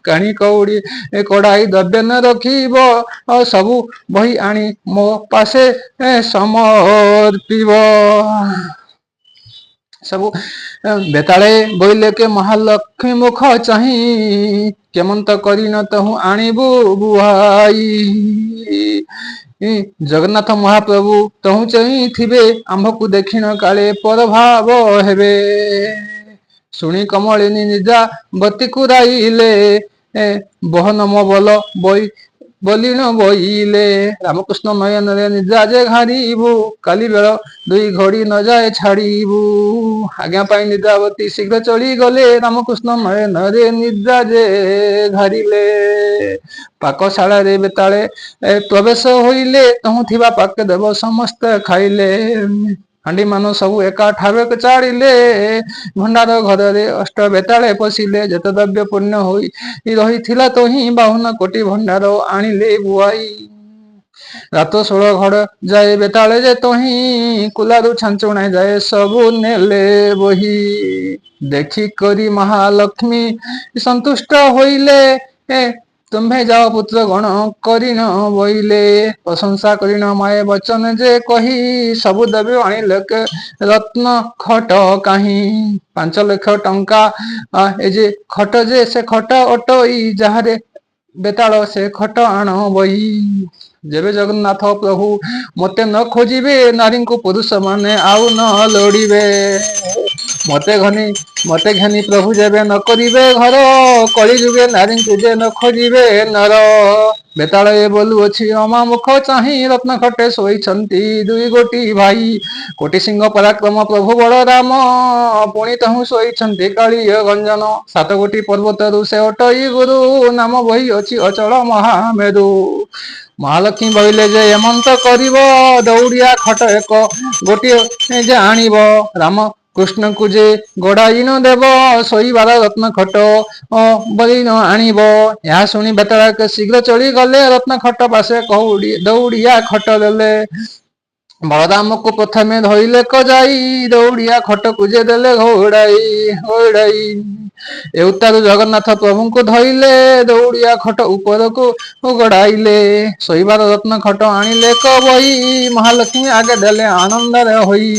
କାଣି କଉଡ଼ି କଡ଼ାଇ ଦ୍ରବ୍ୟ ନ ରଖିବ, ସବୁ ବହି ଆଣି ମୋ ପାଶେ ସମର୍ପିବ। ସବୁ ବେତାଳେ ବୋଇଲେ କେ ମହାଲକ୍ଷ୍ମୀ ମୁଖ ଚାହିଁ, କେମନ୍ତ କରିଣ ତହୁଁ ଆଣିବୁ ବୁହାଇ। ଜଗନ୍ନାଥ ମହାପ୍ରଭୁ ତହୁଁ ଚାହିଁଥିବେ, ଆମ୍ଭକୁ ଦେଖିଣ କାଳେ ପରଭାବ ହେବେ। ଶୁଣି କମଳିନୀ ନିଦ୍ରା ବତୀକୁ ରାଇଲେ, ବହନ ମୋ ବଲ ବଇ ବଲିଣ ବୋଇଲେ। ରାମକୃଷ୍ଣ ନୟନରେ ନିଦ୍ରା ଯେ ଘାରିବୁ, କାଲି ବେଳ ଦୁଇ ଘଡ଼ି ନ ଯାଏ ଛାଡ଼ିବୁ। ଆଜ୍ଞା ପାଇଁ ନିଦ୍ରାବତୀ ଶୀଘ୍ର ଚଳିଗଲେ, ରାମକୃଷ୍ଣ ନୟନରେ ନିଦ୍ରା ଯେ ଘାରିଲେ। ପାକଶାଳାରେ ବେତାଳେ ପ୍ରବେଶ ହୋଇଲେ, ତହୁଁ ଥିବା ପାକ ଦେବ ସମସ୍ତେ ଖାଇଲେ। ହାଣ୍ଡିମାନ ସବୁ ଏକା ଠାବେ ଚାଡ଼ିଲେ, ଭଣ୍ଡାର ଘରରେ ଅଷ୍ଟ ବେତାଳେ ପଶିଲେ। ଯେତେ ଦ୍ରବ୍ୟ ପୂର୍ଣ୍ଣ ହୋଇ ରହିଥିଲା ତହିଁ, 52 କୋଟି ଭଣ୍ଡାର ଆଣିଲେ ବୁଆଇ। ରାତ 16 ଘଡ଼ ଯାଏ ବେତାଳେ ଯେ ତହିଁ, କୁଲାରୁ ଛାଞ୍ଚୁଣା ଯାଏ ସବୁ ନେଲେ ବହି। ଦେଖି କରି ମହାଲକ୍ଷ୍ମୀ ସନ୍ତୁଷ୍ଟ ହୋଇଲେ, ତୁମ୍ଭେ ଯାଅ ପୁତ୍ର ଗଣ କରିଣ ବୋଇଲେ। ପ୍ରଶଂସା କରିଣ ମାଏ ବଚନ ଯେ କହି, ସବୁ ଦ୍ରବ୍ୟ ଆଣିଲେ ରତ୍ନ ଖଟ କାହିଁ। 5 ଲକ୍ଷ ଟଙ୍କା ଏ ଯେ ଖଟ ଯେ ସେ ଖଟ ଅଟଇ, ଯାହାରେ ବେତାଳ ସେ ଖଟ ଆଣ ବହି। ଯେବେ ଜଗନ୍ନାଥ ପ୍ରଭୁ ମତେ ନ ଖୋଜିବେ, ନାରୀଙ୍କୁ ପୁରୁଷ ମାନେ ଆଉ ନ ଲୋଡ଼ିବେ। ମତେ ଘେନି ପ୍ରଭୁ ଯେବେ ନ କରିବେ ଘର, କଳି ଯୁଗେ ନାରୀଙ୍କୁ ଯେ ନ ଖୋଜିବେ ନର। ବେତାଳ ଏ ବୋଲୁଅଛି ଅମା ମୁଖ ଚାହିଁ, ରତ୍ନ ଖଟେ ଶୋଇଛନ୍ତି ଦୁଇ ଗୋଟି ଭାଇ। କୋଟି ସିଂହ ପରାକ୍ରମ ପ୍ରଭୁ ବଳରାମ, ପୁଣି ତହୁଁ ଶୋଇଛନ୍ତି କାଳିୟ ଗଞ୍ଜନ। 7 ଗୋଟି ପର୍ବତରୁ ସେ ଅଟଇ ଗୁରୁ, ନାମ ବହି ଅଛି ଅଚଳ ମହାମେରୁ। ମହାଲକ୍ଷ୍ମୀ ବୋଇଲେ ଯେ ଏମନ୍ତ କରିବ, ଦଉଡ଼ିଆ ଖଟ ଏକ ଗୋଟିଏ ଯେ ଆଣିବ। ରାମ କୃଷ୍ଣଙ୍କୁ ଯେ ଗୋଡ଼ାଇଣ ଦେବ, ଶୋଇବାର ରତ୍ନ ଖଟ ବଳିଣ ଆଣିବ। ଏହା ଶୁଣି ବେତାଳ ଶୀଘ୍ର ଚଳିଗଲେ, ରତ୍ନ ଖଟ ପାଶେ ଦଉଡ଼ିଆ ଖଟ ଦେଲେ। ବଳରାମକୁ ପ୍ରଥମେ ଧଇଲେ କ ଯାଇ, ଦଉଡ଼ିଆ ଖଟକୁ ଯେ ଦେଲେ ଘଉଡ଼ାଇ ଘଉଡ଼ାଇ। ଏ ଉତ୍ତାରୁ ଜଗନ୍ନାଥ ପ୍ରଭୁଙ୍କୁ ଧଇଲେ, ଦଉଡ଼ିଆ ଖଟ ଉପରକୁ ଗଡ଼ାଇଲେ। ଶୋଇବାର ରତ୍ନ ଖଟ ଆଣିଲେ କ ବହି, ମହାଲକ୍ଷ୍ମୀ ଆଗେ ଦେଲେ ଆନନ୍ଦରେ ହୋଇ।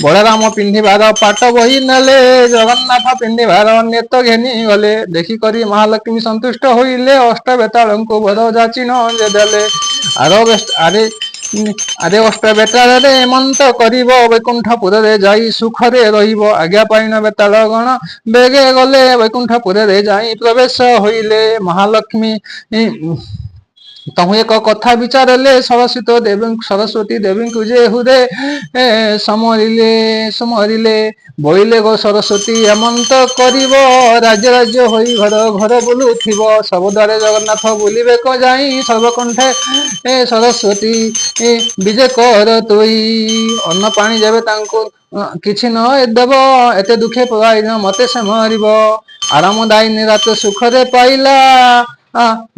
ବଳରାମ ପିନ୍ଧିବାର ପାଟ ବହି ନେଲେ, ଜଗନ୍ନାଥ ପିନ୍ଧିବାର ନେତ ଘେନି ଗଲେ। ଦେଖିକରି ମହାଲକ୍ଷ୍ମୀ ସନ୍ତୁଷ୍ଟ ହୋଇଲେ, ଅଷ୍ଟ ବେତାଳଙ୍କୁ ବର ଯାଚିଣ ଯେ ଦେଲେ। ଆର ଆରେ ଅଷ୍ଟ ବେତାଳରେ ଏମନ୍ତ କରିବ, ବୈକୁଣ୍ଠପୁରରେ ଯାଇ ସୁଖରେ ରହିବ। ଆଜ୍ଞା ପାଇଣ ବେତାଳ ଗଣ ବେଗେ ଗଲେ, ବୈକୁଣ୍ଠପୁରରେ ଯାଇ ପ୍ରବେଶ ହୋଇଲେ। ମହାଲକ୍ଷ୍ମୀ ତହୁଁ ଏକ କଥା ବିଚାରିଲେ, ସରସ୍ୱତୀ ଦେବୀଙ୍କୁ ଯେ ହୁଦେ ସମରିଲେ ସମରିଲେ। ବୋଇଲେ ଗୋ ସରସ୍ୱତୀ ଏମନ୍ତ କରିବ, ରାଜ୍ୟ ରାଜ୍ୟ ହୋଇ ଘର ଘର ବୁଲୁଥିବ। ସବୁଦ୍ୱାରେ ଜଗନ୍ନାଥ ବୁଲିବେ କ ଯାଇ, ସର୍ବକଣ୍ଠେ ସରସ୍ୱତୀ ବିଜେ କର ତୁଇ। ଅନ୍ନ ପାଣି ଯେବେ ତାଙ୍କୁ କିଛି ନ ଦେବ, ଏତେ ଦୁଃଖେ ପକାଇନ ମତେ ସେ ମରିବ। ଆରାମଦାୟିନୀ ରାତ ସୁଖରେ ପାଇଲା,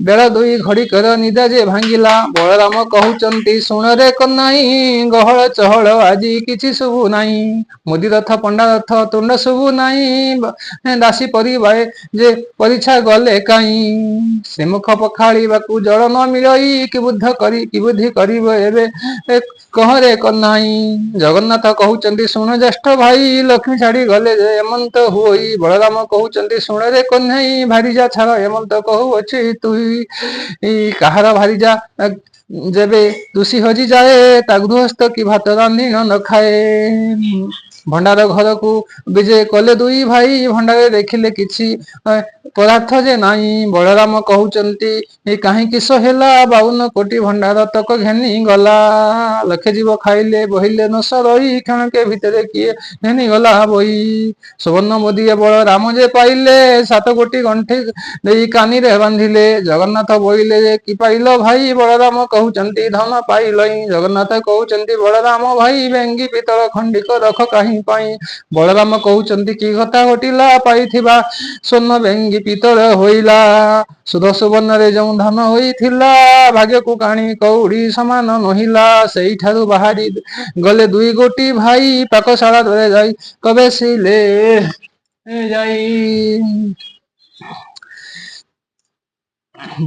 ବେଳ ଦୁଇ ଘଡ଼ି କର ନିଦା ଯେ ଭାଙ୍ଗିଲା। ବଳରାମ କହୁଛନ୍ତି ଶୁଣରେ କନାଇଁ, ଗହଳ ଚହଳ ଆଜି କିଛି ଶୁଭୁ ନାହିଁ। ମୁଦି ରଥ ପଣ୍ଡା ରଥ ତୁଣ୍ଡ ଶୁଭୁ ନାହିଁ, ଦାସୀ ପରିବାଏ ଯେ ପରିଛା ଗଲେ କାହିଁ। ଶ୍ରୀମୁଖ ପଖାଳିବାକୁ ଜଳ ନ ମିଳଇ, କି ବୁଦ୍ଧ କରି କି ବୁଦ୍ଧି କରିବ ଏବେ କହରେ କନାଇଁ। ଜଗନ୍ନାଥ କହୁଛନ୍ତି ଶୁଣ ଜ୍ୟେଷ୍ଠ ଭାଇ, ଲକ୍ଷ୍ମୀ ଛାଡ଼ି ଗଲେ ଯେ ଏମନ୍ତ ହୁଅଇ। ବଳରାମ କହୁଛନ୍ତି ଶୁଣରେ କହ୍ନେଇ, ଭାରିଜା ଛାଡ଼ ଏମନ୍ତ କହୁଅଛି ତୁଇ। କାହାର ଭାରିଜା ଯେବେ ଦୋଷୀ ହଜିଯାଏ, ତା ଗୃହସ୍ଥ କି ଭାତ ରାନ୍ଧିଣ ନ ଖାଏ। ଭଣ୍ଡାର ଘରକୁ ବିଜେ କଲେ ଦୁଇ ଭାଇ, ଭଣ୍ଡାରେ ଦେଖିଲେ କିଛି ପଦାର୍ଥ ଯେ ନାହିଁ। ବଳରାମ କହୁଛନ୍ତି କାହିଁକି ସହେଲା, 52 କୋଟି ଭଣ୍ଡାର ତକ ଘେନି ଗଲା। ଲକ୍ଷେ ଜୀବ ଖାଇଲେ ବହିଲେ ନ ସରଇ, କ୍ଷଣକେ ଭିତରେ କିଏ ଘେନି ଗଲା ବହି। ସୁବର୍ଣ୍ଣ ମୁଦିଏ ବଳରାମ ଯେ ପାଇଲେ, 7 ଗୋଟି ଗଣ୍ଠି ଦେଇ କାନିରେ ବାନ୍ଧିଲେ। ଜଗନ୍ନାଥ ବୋଇଲେ ଯେ କି ପାଇଲ ଭାଇ, ବଳରାମ କହୁଛନ୍ତି ଧନ ପାଇଲଇ। ଜଗନ୍ନାଥ କହୁଛନ୍ତି ବଳରାମ ଭାଇ, ବେଙ୍ଗି ପିତଳ ଖଣ୍ଡିକ ରଖ କାହିଁ। ନାହିଁ ପାଇଁ। ବଳରାମ କହୁଛନ୍ତି, କି କଥା ଘଟିଲା? ପାଇଥିବା ସ୍ୱର୍ଣ୍ଣ ବେଙ୍ଗି ପିତ୍ତଳ ହୋଇଲା। ସୁଧ ସୁବର୍ଣ୍ଣରେ ଯେଉଁ ଧନ ହୋଇଥିଲା, ଭାଗ୍ୟକୁ କାଣି କଉଡ଼ି ସମାନ ନହିଲା। ସେଇଠାରୁ ବାହାରି ଗଲେ ଦୁଇ ଗୋଟି ଭାଇ, ପାକଶାଳା ଦ୍ୱାରେ ଯାଇ ପ୍ରବେଶିଲେ ଯାଇ।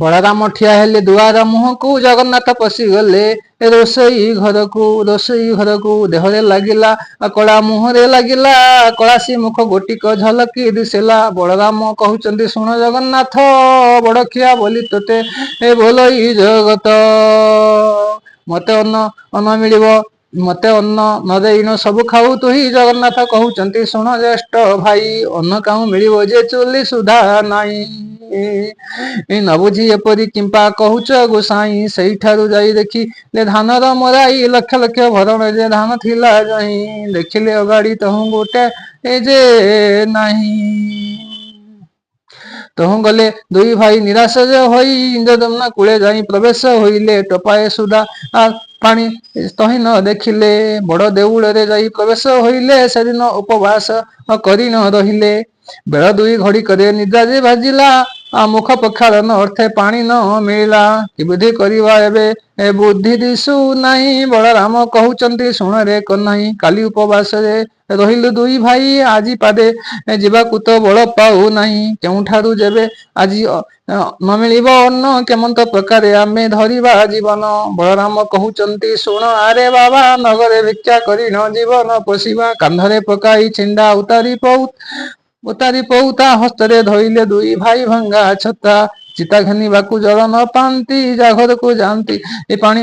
ବଳରାମ ଠିଆ ହେଲେ ଦୁଆର ମୁହଁକୁ, ଜଗନ୍ନାଥ ପଶିଗଲେ ରୋଷେଇ ଘରକୁ। ରୋଷେଇ ଘରକୁ ଦେହରେ ଲାଗିଲା କଳା, ମୁହଁରେ ଲାଗିଲା କଳାସି, ମୁଖ ଗୋଟିକ ଝଲକି ଦିଶିଲା। ବଳରାମ କହୁଛନ୍ତି, ଶୁଣ ଜଗନ୍ନାଥ, ବଡ଼ଖିଆ ବୋଲି ତୋତେ ବୋଲଇ ଜଗତ। ମତେ ଅନ୍ନ ଅନ୍ନ ମିଳିବ, ମତେ ଅନ୍ନ ନ ଦେଇଣ ସବୁ ଖାଉ ତୁହି। ଜଗନ୍ନାଥ କହୁଛନ୍ତି, ଶୁଣ ଜ୍ୟେଷ୍ଠ ଭାଇ, ଅନ୍ନ କାହୁଁ ମିଳିବ ଯେ ଚୁଲି ସୁଧା ନାହିଁ। ନ ବୁଝି ଏପରି କିମ୍ପା କହୁଛ ଗୋସାଇଁ? ସେଇଠାରୁ ଯାଇ ଦେଖିଲେ ଧାନର ମରାଇ, ଲକ୍ଷ ଲକ୍ଷ ଭରଣ ଯେ ଧାନ ଥିଲା ଯାଇ। ଦେଖିଲେ ଅଗାଡ଼ି ତହୁଁ ଗୋଟେ ଯେ ନାହିଁ। ତହୁଁ ଗଲେ ଦୁଇ ଭାଇ ନିରାଶ ଯେ ହୋଇ, ଇନ୍ଦ୍ରଦ୍ୟୁମ୍ନ କୂଳେ ଯାଇ ପ୍ରବେଶ ହୋଇଲେ। ଟୋପାଏ ସୁଧା ପାଣି ତହିଁ ନ ଦେଖିଲେ। ବଡ଼ ଦେଉଳରେ ଯାଇ ପ୍ରବେଶ ହୋଇଲେ, ସେଦିନ ଉପବାସ କରି ନ ରହିଲେ। ବେଳ ଦୁଇ ଘଡ଼ିକରେ ନିଦ୍ରା ଯେ ଭାଜିଲା, ମୁଖ ପ୍ରକ୍ଷାଳନ ଅର୍ଥେ ପାଣି ନ ମିଳିଲା। କି ବୁଦ୍ଧି କରିବା ଏବେ ଏ ବୁଦ୍ଧି ଦିଶୁ ନାହିଁ। ବଳରାମ କହୁଛନ୍ତି, ଶୁଣରେ କହ୍ନାଇ, କାଲି ଉପବାସରେ ରହିଲୁ ଦୁଇ ଭାଇ, ଆଜି ପାଦେ ଯିବାକୁ ତ ବଳ ପାଉ ନାହିଁ। କେଉଁଠାରୁ ଯେବେ ଆଜି ନ ମିଳିବ ଅନ୍ନ, କେମନ୍ତ ପ୍ରକାରେ ଆମେ ଧରିବା ଜୀବନ? ବଳରାମ କହୁଛନ୍ତି, ଶୁଣ ଆରେ ବାବା, ନଗରେ ଭିକ୍ଷା କରି ନ ଜୀବନ ପୋଷିବା। କାନ୍ଧରେ ପକାଇ ଛିଣ୍ଡା ଉତାରି ପଉତା, ହସ୍ତରେ ଧଇଲେ ଦୁଇ ଭାଇ ଭଙ୍ଗା ଛତା। ଚିତା ଘେନିବାକୁ ଜଳ ନ ପାଆନ୍ତି, ଯା ଘରକୁ ଯାଆନ୍ତି ଏ ପାଣି,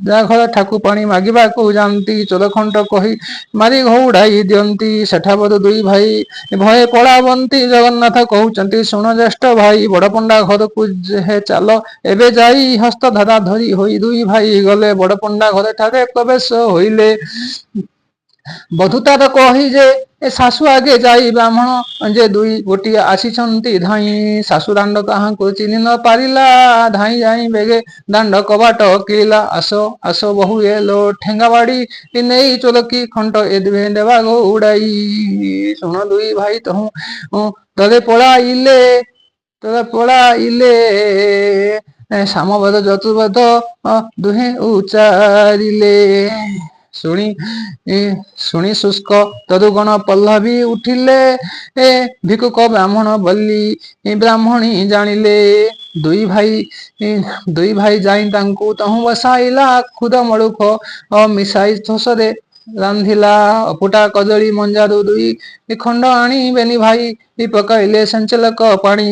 ଯା ଘର ଠାକୁ ପାଣି ମାଗିବାକୁ ଯାଆନ୍ତି, ଚୋର ଖଣ୍ଟ କହି ମାରି ଘଉଡ଼ାଇ ଦିଅନ୍ତି। ସେଠାବରୁ ଦୁଇ ଭାଇ ଭୟେ ପଳାବନ୍ତି। ଜଗନ୍ନାଥ କହୁଛନ୍ତି, ଶୁଣ ଜ୍ୟେଷ୍ଠ ଭାଇ, ବଡ଼ ପଣ୍ଡା ଘରକୁ ହେ ଚାଲ ଏବେ ଯାଇ। ହସ୍ତ ଧରା ଧରି ହୋଇ ଦୁଇ ଭାଇ ଗଲେ, ବଡ଼ ପଣ୍ଡା ଘରେ ଠାରେ ପ୍ରବେଶ ହୋଇଲେ। ବଧୂ ତାର କହି ଯେ ଏ ଶାଶୁ ଆଗେ ଯାଇ, ବ୍ରାହ୍ମଣ ଯେ ଦୁଇ ଗୋଟିଏ ଆସିଛନ୍ତି ଧାଇଁ। ଶାଶୁ ଦାଣ୍ଡ କାହାକୁ ଚିହ୍ନି ନ ପାରିଲା, ଧାଇଁ ଯାଇ ବେଗେ ଦାଣ୍ଡ କବାଟ କିଳିଲା। ଆସ ଆସ ବହୁ ଏ ଲୋ, ଠେଙ୍ଗା ବାଡ଼ି ନେଇ ଚୋରକି ଖଣ୍ଟ ଏ ଦୁହେଁ ଦେବା ଘଉଡ଼ାଇ। ଶୁଣ ଦୁଇ ଭାଇ ତହୁଁ ତଳେ ପଳାଇଲେ, ତଳେ ପଳାଇଲେ। ସାମବେଦ ଚତୁର୍ବେଦ ଦୁହେଁ ଉଚାରିଲେ। ଶୁଣି ଶୁଣି ଶୁଷ୍କ ତରୁଗଣ ପଲ୍ଲବୀ ଉଠିଲେ, ଏ ଭିକ୍ଷୁକ ବ୍ରାହ୍ମଣ ବୋଲି ବ୍ରାହ୍ମଣୀ ଜାଣିଲେ। ଦୁଇ ଭାଇ ଯାଇ ତାଙ୍କୁ ତହୁଁ ବସାଇଲା, ଖୁଦ ମଳୁଖ ମିଶାଇ ଥୋଷରେ ରାନ୍ଧିଲା। ଅଫୁଟା କଦଳୀ ମଞ୍ଜାରୁ ଦୁଇ ଖଣ୍ଡ ଆଣି ବେନି ଭାଇ ପକାଇଲେ ସେଞ୍ଚଲକ ପାଣି।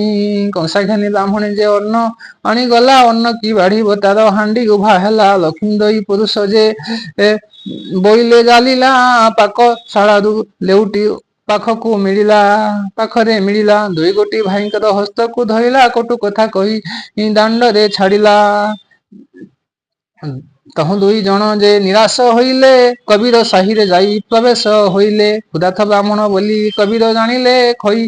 କଂସା ଘେନି ବ୍ରାହ୍ମଣୀ ଯେ ଅନ୍ନ ଆଣିଗଲା, ଅନ୍ନ କି ବାଢିବ ତାର ହାଣ୍ଡି ଉଭା ହେଲା। ଲକ୍ଷ୍ମୀ ଦଇ ପୁରୁଷ ଯେ ବୋଇଲେ ଜାଲିଲା, ପାକଶାଳାରୁ ଲେଉଟି ପାଖକୁ ମିଳିଲା, ପାଖରେ ମିଳିଲା। ଦୁଇ ଗୋଟି ଭାଇଙ୍କର ହସ୍ତକୁ ଧରିଲା, କଟୁ କଥା କହି ଦାଣ୍ଡରେ ଛାଡ଼ିଲା। ତହୁଁ ଦୁଇ ଜଣ ଯେ ନିରାଶ ହୋଇଲେ, କବୀର ସାହିରେ ଯାଇ ପ୍ରବେଶ ହୋଇଲେ। କ୍ଷୁଧାର୍ତ୍ତ ବ୍ରାହ୍ମଣ ବୋଲି କବୀର ଜାଣିଲେ, ଖଇ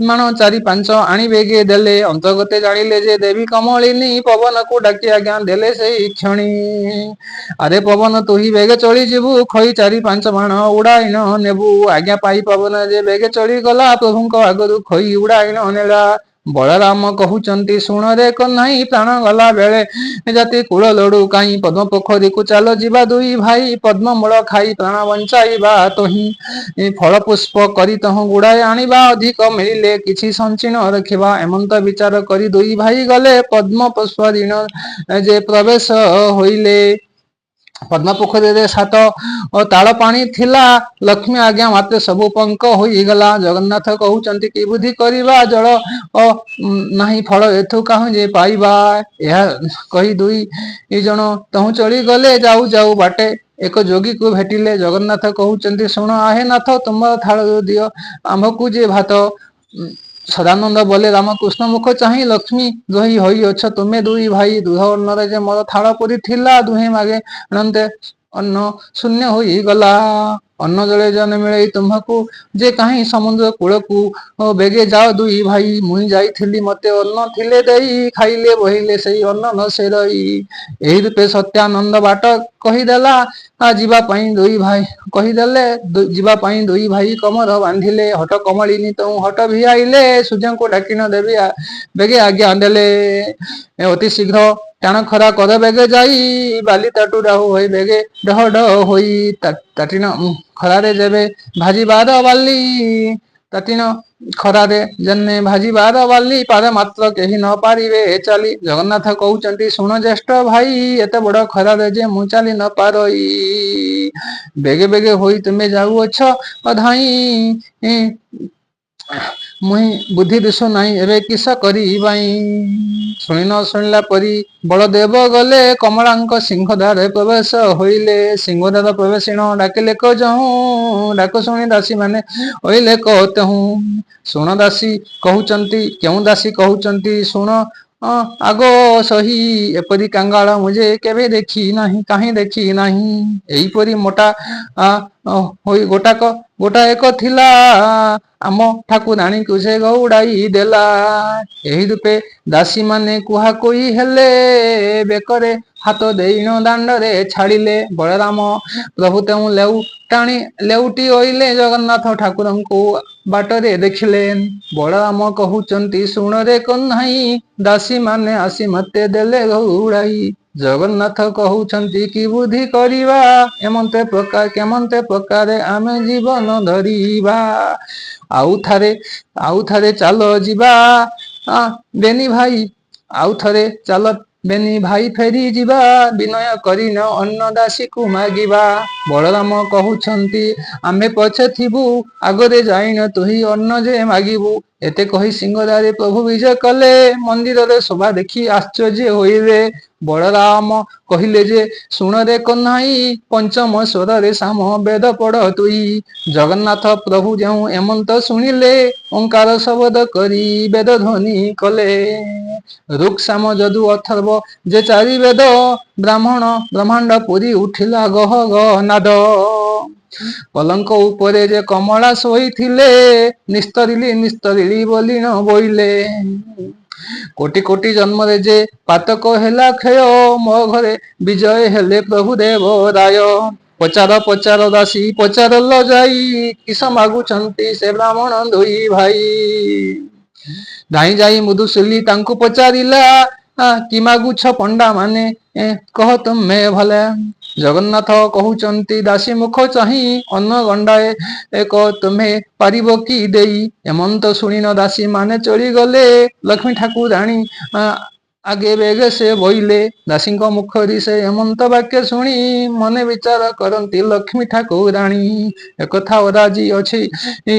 ମାଣ ଚାରି ପାଞ୍ଚ ଆଣି ବେଗେ ଦେଲେ। ଅନ୍ତର୍ଗତେ ଜାଣିଲେ ଯେ ଦେବୀ କମଳିନୀ, ପବନକୁ ଡାକି ଆଜ୍ଞା ଦେଲେ ସେଇ କ୍ଷଣି। ଆରେ ପବନ, ତୁହି ବେଗେ ଚଳିଯିବୁ, ଖଇ ଚାରି ପାଞ୍ଚ ମାଣ ଉଡ଼ାଇଣ ନେବୁ। ଆଜ୍ଞା ପାଇ ପବନ ଯେ ବେଗେ ଚଳିଗଲା, ପ୍ରଭୁଙ୍କ ଆଗରୁ ଖଇ ଉଡ଼ାଇଣ ନେଲା। ବଳରାମ କହୁଛନ୍ତି, ଶୁଣରେ କହ୍ନାଇ, ପ୍ରାଣ ଗଲା ବେଳେ ଜାତି କୁଳ ଲୋଡୁ କାହିଁ? ପଦ୍ମ ପୋଖରୀକୁ ଚାଲ ଯିବା ଦୁଇ ଭାଇ, ପଦ୍ମମୂଳ ଖାଇ ପ୍ରାଣ ବଞ୍ଚାଇବା ତହିଁ। ଫଳ ପୁଷ୍ପ କରି ତହୁଁ ଗୁଡ଼ାଏ ଆଣିବା, ଅଧିକ ମିଳିଲେ କିଛି ସଞ୍ଚିଣ ରଖିବା। ଏମନ୍ତ ବିଚାର କରି ଦୁଇ ଭାଇ ଗଲେ, ପଦ୍ମ ପୁଷ୍ପ ଋଣ ଯେ ପ୍ରବେଶ ହୋଇଲେ। ପଦ୍ମ ପୋଖରୀରେ ସାତ ତାଳ ପାଣି ଥିଲା, ଲକ୍ଷ୍ମୀ ଆଜ୍ଞା ମାତ୍ରେ ସବୁ ପଙ୍କ ହୋଇଗଲା। ଜଗନ୍ନାଥ କହୁଛନ୍ତି, କି ବୁଦ୍ଧି କରିବା? ଜଳ ନାହିଁ, ଫଳ ଏଥୁ କାହୁଁ ଯେ ପାଇବା? ଏହା କହି ଦୁଇ ଜଣ ତହୁଁ ଚଳିଗଲେ। ଯାଉ ଯାଉ ବାଟେ ଏକ ଯୋଗୀକୁ ଭେଟିଲେ। ଜଗନ୍ନାଥ କହୁଛନ୍ତି, ଶୁଣ ଆହେ ନାଥ, ତୁମର ଥାଳରୁ ଦିଅ ଆମ୍ଭକୁ ଯେ ଭାତ। ସଦାନନ୍ଦ ବୋଲେ ରାମକୃଷ୍ଣ ମୁଖ ଚାହିଁ, ଲକ୍ଷ୍ମୀ ଦ୍ରୋହୀ ହୋଇଅଛ ତୁମେ ଦୁଇ ଭାଇ। ଦୁଧ ଅନ୍ନରେ ଯେ ମୋର ଥାଳ ପୁରି ଥିଲା, ଦୁହେଁ ମାଗେ ଅଣନ୍ତେ ଅନ୍ନ ଶୂନ୍ୟ ହୋଇଗଲା। ଅନ୍ନ ଜଳେ ଜନେ ମିଳେଇ ତୁମ୍ଭକୁ ଯେ କାହିଁ ସମୁଦ୍ର କୂଳକୁ ବେଗେ ଯାଅ ଦୁଇ ଭାଇ। ମୁହିଁ ଯାଇଥିଲି ମତେ ଅନ୍ନ ଥିଲେ ଦେଇ, ଖାଇଲେ ବହିଲେ ସେଇ ଅନ୍ନ ନ ସେରଇ। ଏହି ରୂପେ ସତ୍ୟାନନ୍ଦ ବାଟ କହିଦେଲା ଯିବା ପାଇଁ ଦୁଇ ଭାଇ କହିଦେଲେ ଯିବା ପାଇଁ। ଦୁଇ ଭାଇ କମର ବାନ୍ଧିଲେ, ହଟ କମଳିନୀ ତୁ ହଟ ଭିଆଇଲେ। ସୂର୍ଯ୍ୟଙ୍କୁ ଡାକିଣ ଦେବୀ ବେଗେ ଆଜ୍ଞା ଦେଲେ। ଅତି ଶୀଘ୍ର ଟାଣ ଖରା କର ବେଗେ ଯାଇ, ବାଲି ତାଟୁ ଡାହୁ ହୋଇ ବେଗେ ଡହ ଡହ ହୋଇ। ତାଟିଣ ଖରାରେ ଯେବେ ଭାଜିବାର ବାଲି, ତାଟିଣ ଖରାରେ ଯେନେ ଭାଜିବାର ବାଲି, ପାଦ ମାତ୍ର କେହି ନ ପାରିବେ ଚାଲି। ଜଗନ୍ନାଥ କହୁଛନ୍ତି, ଶୁଣ ଜ୍ୟେଷ୍ଠ ଭାଇ, ଏତେ ବଡ ଖରାରେ ଯେ ମୁଁ ଚାଲି ନ ପାରଇ। ବେଗେ ବେଗେ ହୋଇ ତୁମେ ଯାଉଅଛ ଧାଇଁ, ମୁହିଁ ବୁଦ୍ଧି ଦିଶୁ ନାହିଁ ଏବେ କିସ କରିବାଇଁ। ଶୁଣି ନ ଶୁଣିଲା ପରି ବଳଦେବ ଗଲେ, କମଳାଙ୍କ ସିଂହଦ୍ୱାରେ ପ୍ରବେଶ ହୋଇଲେ। ସିଂହଦ୍ୱାର ପ୍ରବେଶିଣ ଡାକିଲେ ଯହୁଁ, ଡାକ ଶୁଣି ଦାସୀ ମାନେ ଅଇଲେ କହୁଁ। ଶୁଣ ଦାସୀ କହୁଛନ୍ତି, କେଉଁ ଦାସୀ କହୁଛନ୍ତି, ଶୁଣ ଆଗ ସହି, ଏପରି କାଙ୍ଗାଳ ମୁଁ ଯେ କେବେ ଦେଖି ନାହିଁ, କାହିଁ ଦେଖି ନାହିଁ। ଏହିପରି ମୋଟା ହୋଇ ଗୋଟାକ ଗୋଟାଏକ ଥିଲା, ଆମ ଠାକୁରାଣୀଙ୍କୁ ସେ ଘଉଡ଼ାଇ ଦେଲା। ଏହି ରୂପେ ଦାସୀମାନେ କୁହା କୁହି ହେଲେ, ବେକରେ ହାତ ଦେଇଣ ଦାଣ୍ଡରେ ଛାଡ଼ିଲେ। ବଳରାମ ପ୍ରଭୁ ତେଉଁ ଲେଉ ଟାଣି ଲେଉଟି ଅଇଲେ, ଜଗନ୍ନାଥ ଠାକୁରଙ୍କୁ ବାଟରେ ଦେଖିଲେ। ବଳରାମ କହୁଛନ୍ତି, ଶୁଣରେ କହ୍ନାଇ, ଦାସୀମାନେ ଆସି ମତେ ଦେଲେ ଘଉଡ଼ାଇ। ଜଗନ୍ନାଥ କହୁଛନ୍ତି, କି ବୁଦ୍ଧି କରିବା ଏମନ୍ତେ ପ୍ରକାର, କେମନ୍ତେ ପ୍ରକାରେ ଆମେ ଜୀବନ ଧରିବା? ଆଉ ଥରେ, ଆଉ ଥରେ ଚାଲ ଯିବା ବେନି ଭାଇ, ଆଉ ଥରେ ଚାଲ ବେନି ଭାଇ ଫେରି ଯିବା, ବିନୟ କରିନ ଅନ୍ନ ଦାସୀକୁ ମାଗିବା। ବଳରାମ କହୁଛନ୍ତି, ଆମେ ପଛେ ଥିବୁ, ଆଗରେ ଯାଇନ ତୁହି ଅନ୍ନ ଯେ ମାଗିବୁ। ଏତେ କହି ସିଂହଦ୍ୱାରେ ପ୍ରଭୁ ବିଜେ କଲେ, ମନ୍ଦିରରେ ଶୋଭା ଦେଖି ଆଶ୍ଚର୍ଯ୍ୟ ହୋଇଲେ। ବଳରାମ କହିଲେ ଯେ, ଶୁଣରେ କହ୍ନାଇ, ପଞ୍ଚମ ସ୍ୱରରେ ସାମ ବେଦ ପଢ ତୁଇ। ଜଗନ୍ନାଥ ପ୍ରଭୁ ଯେଉଁ ଏମନ୍ତ ଶୁଣିଲେ, ଓଙ୍କାର ଶବଦ କରି ବେଦ ଧ୍ୱନି କଲେ। ଋକ୍ ସାମ ଯଦୁ ଅଥର୍ବ ଯେ ଚାରି ବେଦ, ବ୍ରାହ୍ମଣ ବ୍ରହ୍ମାଣ୍ଡ ପୁରି ଉଠିଲା ଗହ ଗହ ନାଦ। ପଲଙ୍କ ଉପରେ ଯେ କମଳା ଶୋଇଥିଲେ, ନିସ୍ତରିଲି ନିସ୍ତରିଲି ବୋଲି ନ ବୋଇଲେ। କୋଟି କୋଟି ଜନ୍ମରେ ଯେ ପାତକ ହେଲା କ୍ଷୟ, ମୋ ଘରେ ବିଜୟ ହେଲେ ପ୍ରଭୁ ଦେବ ରାୟ। ପଚାର ପଚାର ଦାସୀ ପଚାରଲ ଯାଇ, କିସ ମାଗୁଛନ୍ତି ସେ ବ୍ରାହ୍ମଣ ଦୁଇ ଭାଇ? ଧାଇଁ ଯାଇ ମୃଦୁଶୀଲି ତାଙ୍କୁ ପଚାରିଲା, କି ମାଗୁଛ ପଣ୍ଡା ମାନେ କହ ତୁମେ ଭଲେ? ଜଗନ୍ନାଥ କହୁଛନ୍ତି, ଦାସୀ ମୁଖ ଚାହିଁ, ଅନ୍ନ ଗଣ୍ଡାଏ ଏକ ତୁମେ ପାରିବ କି ଦେଇ? ଏମନ୍ତ ଶୁଣିନ ଦାସୀ ମାନେ ଚଳିଗଲେ, ଲକ୍ଷ୍ମୀ ଠାକୁରାଣୀ ଆଗେ ବେଗେ ସେ ବୋଇଲେ। ଦାସୀଙ୍କ ମୁଖରି ସେ ଏମନ୍ତ ବାକ୍ୟ ଶୁଣି ମନେ ବିଚାର କରନ୍ତି ଲକ୍ଷ୍ମୀ ଠାକୁରାଣୀ, ଏକଥା ଅରାଜି ଅଛି,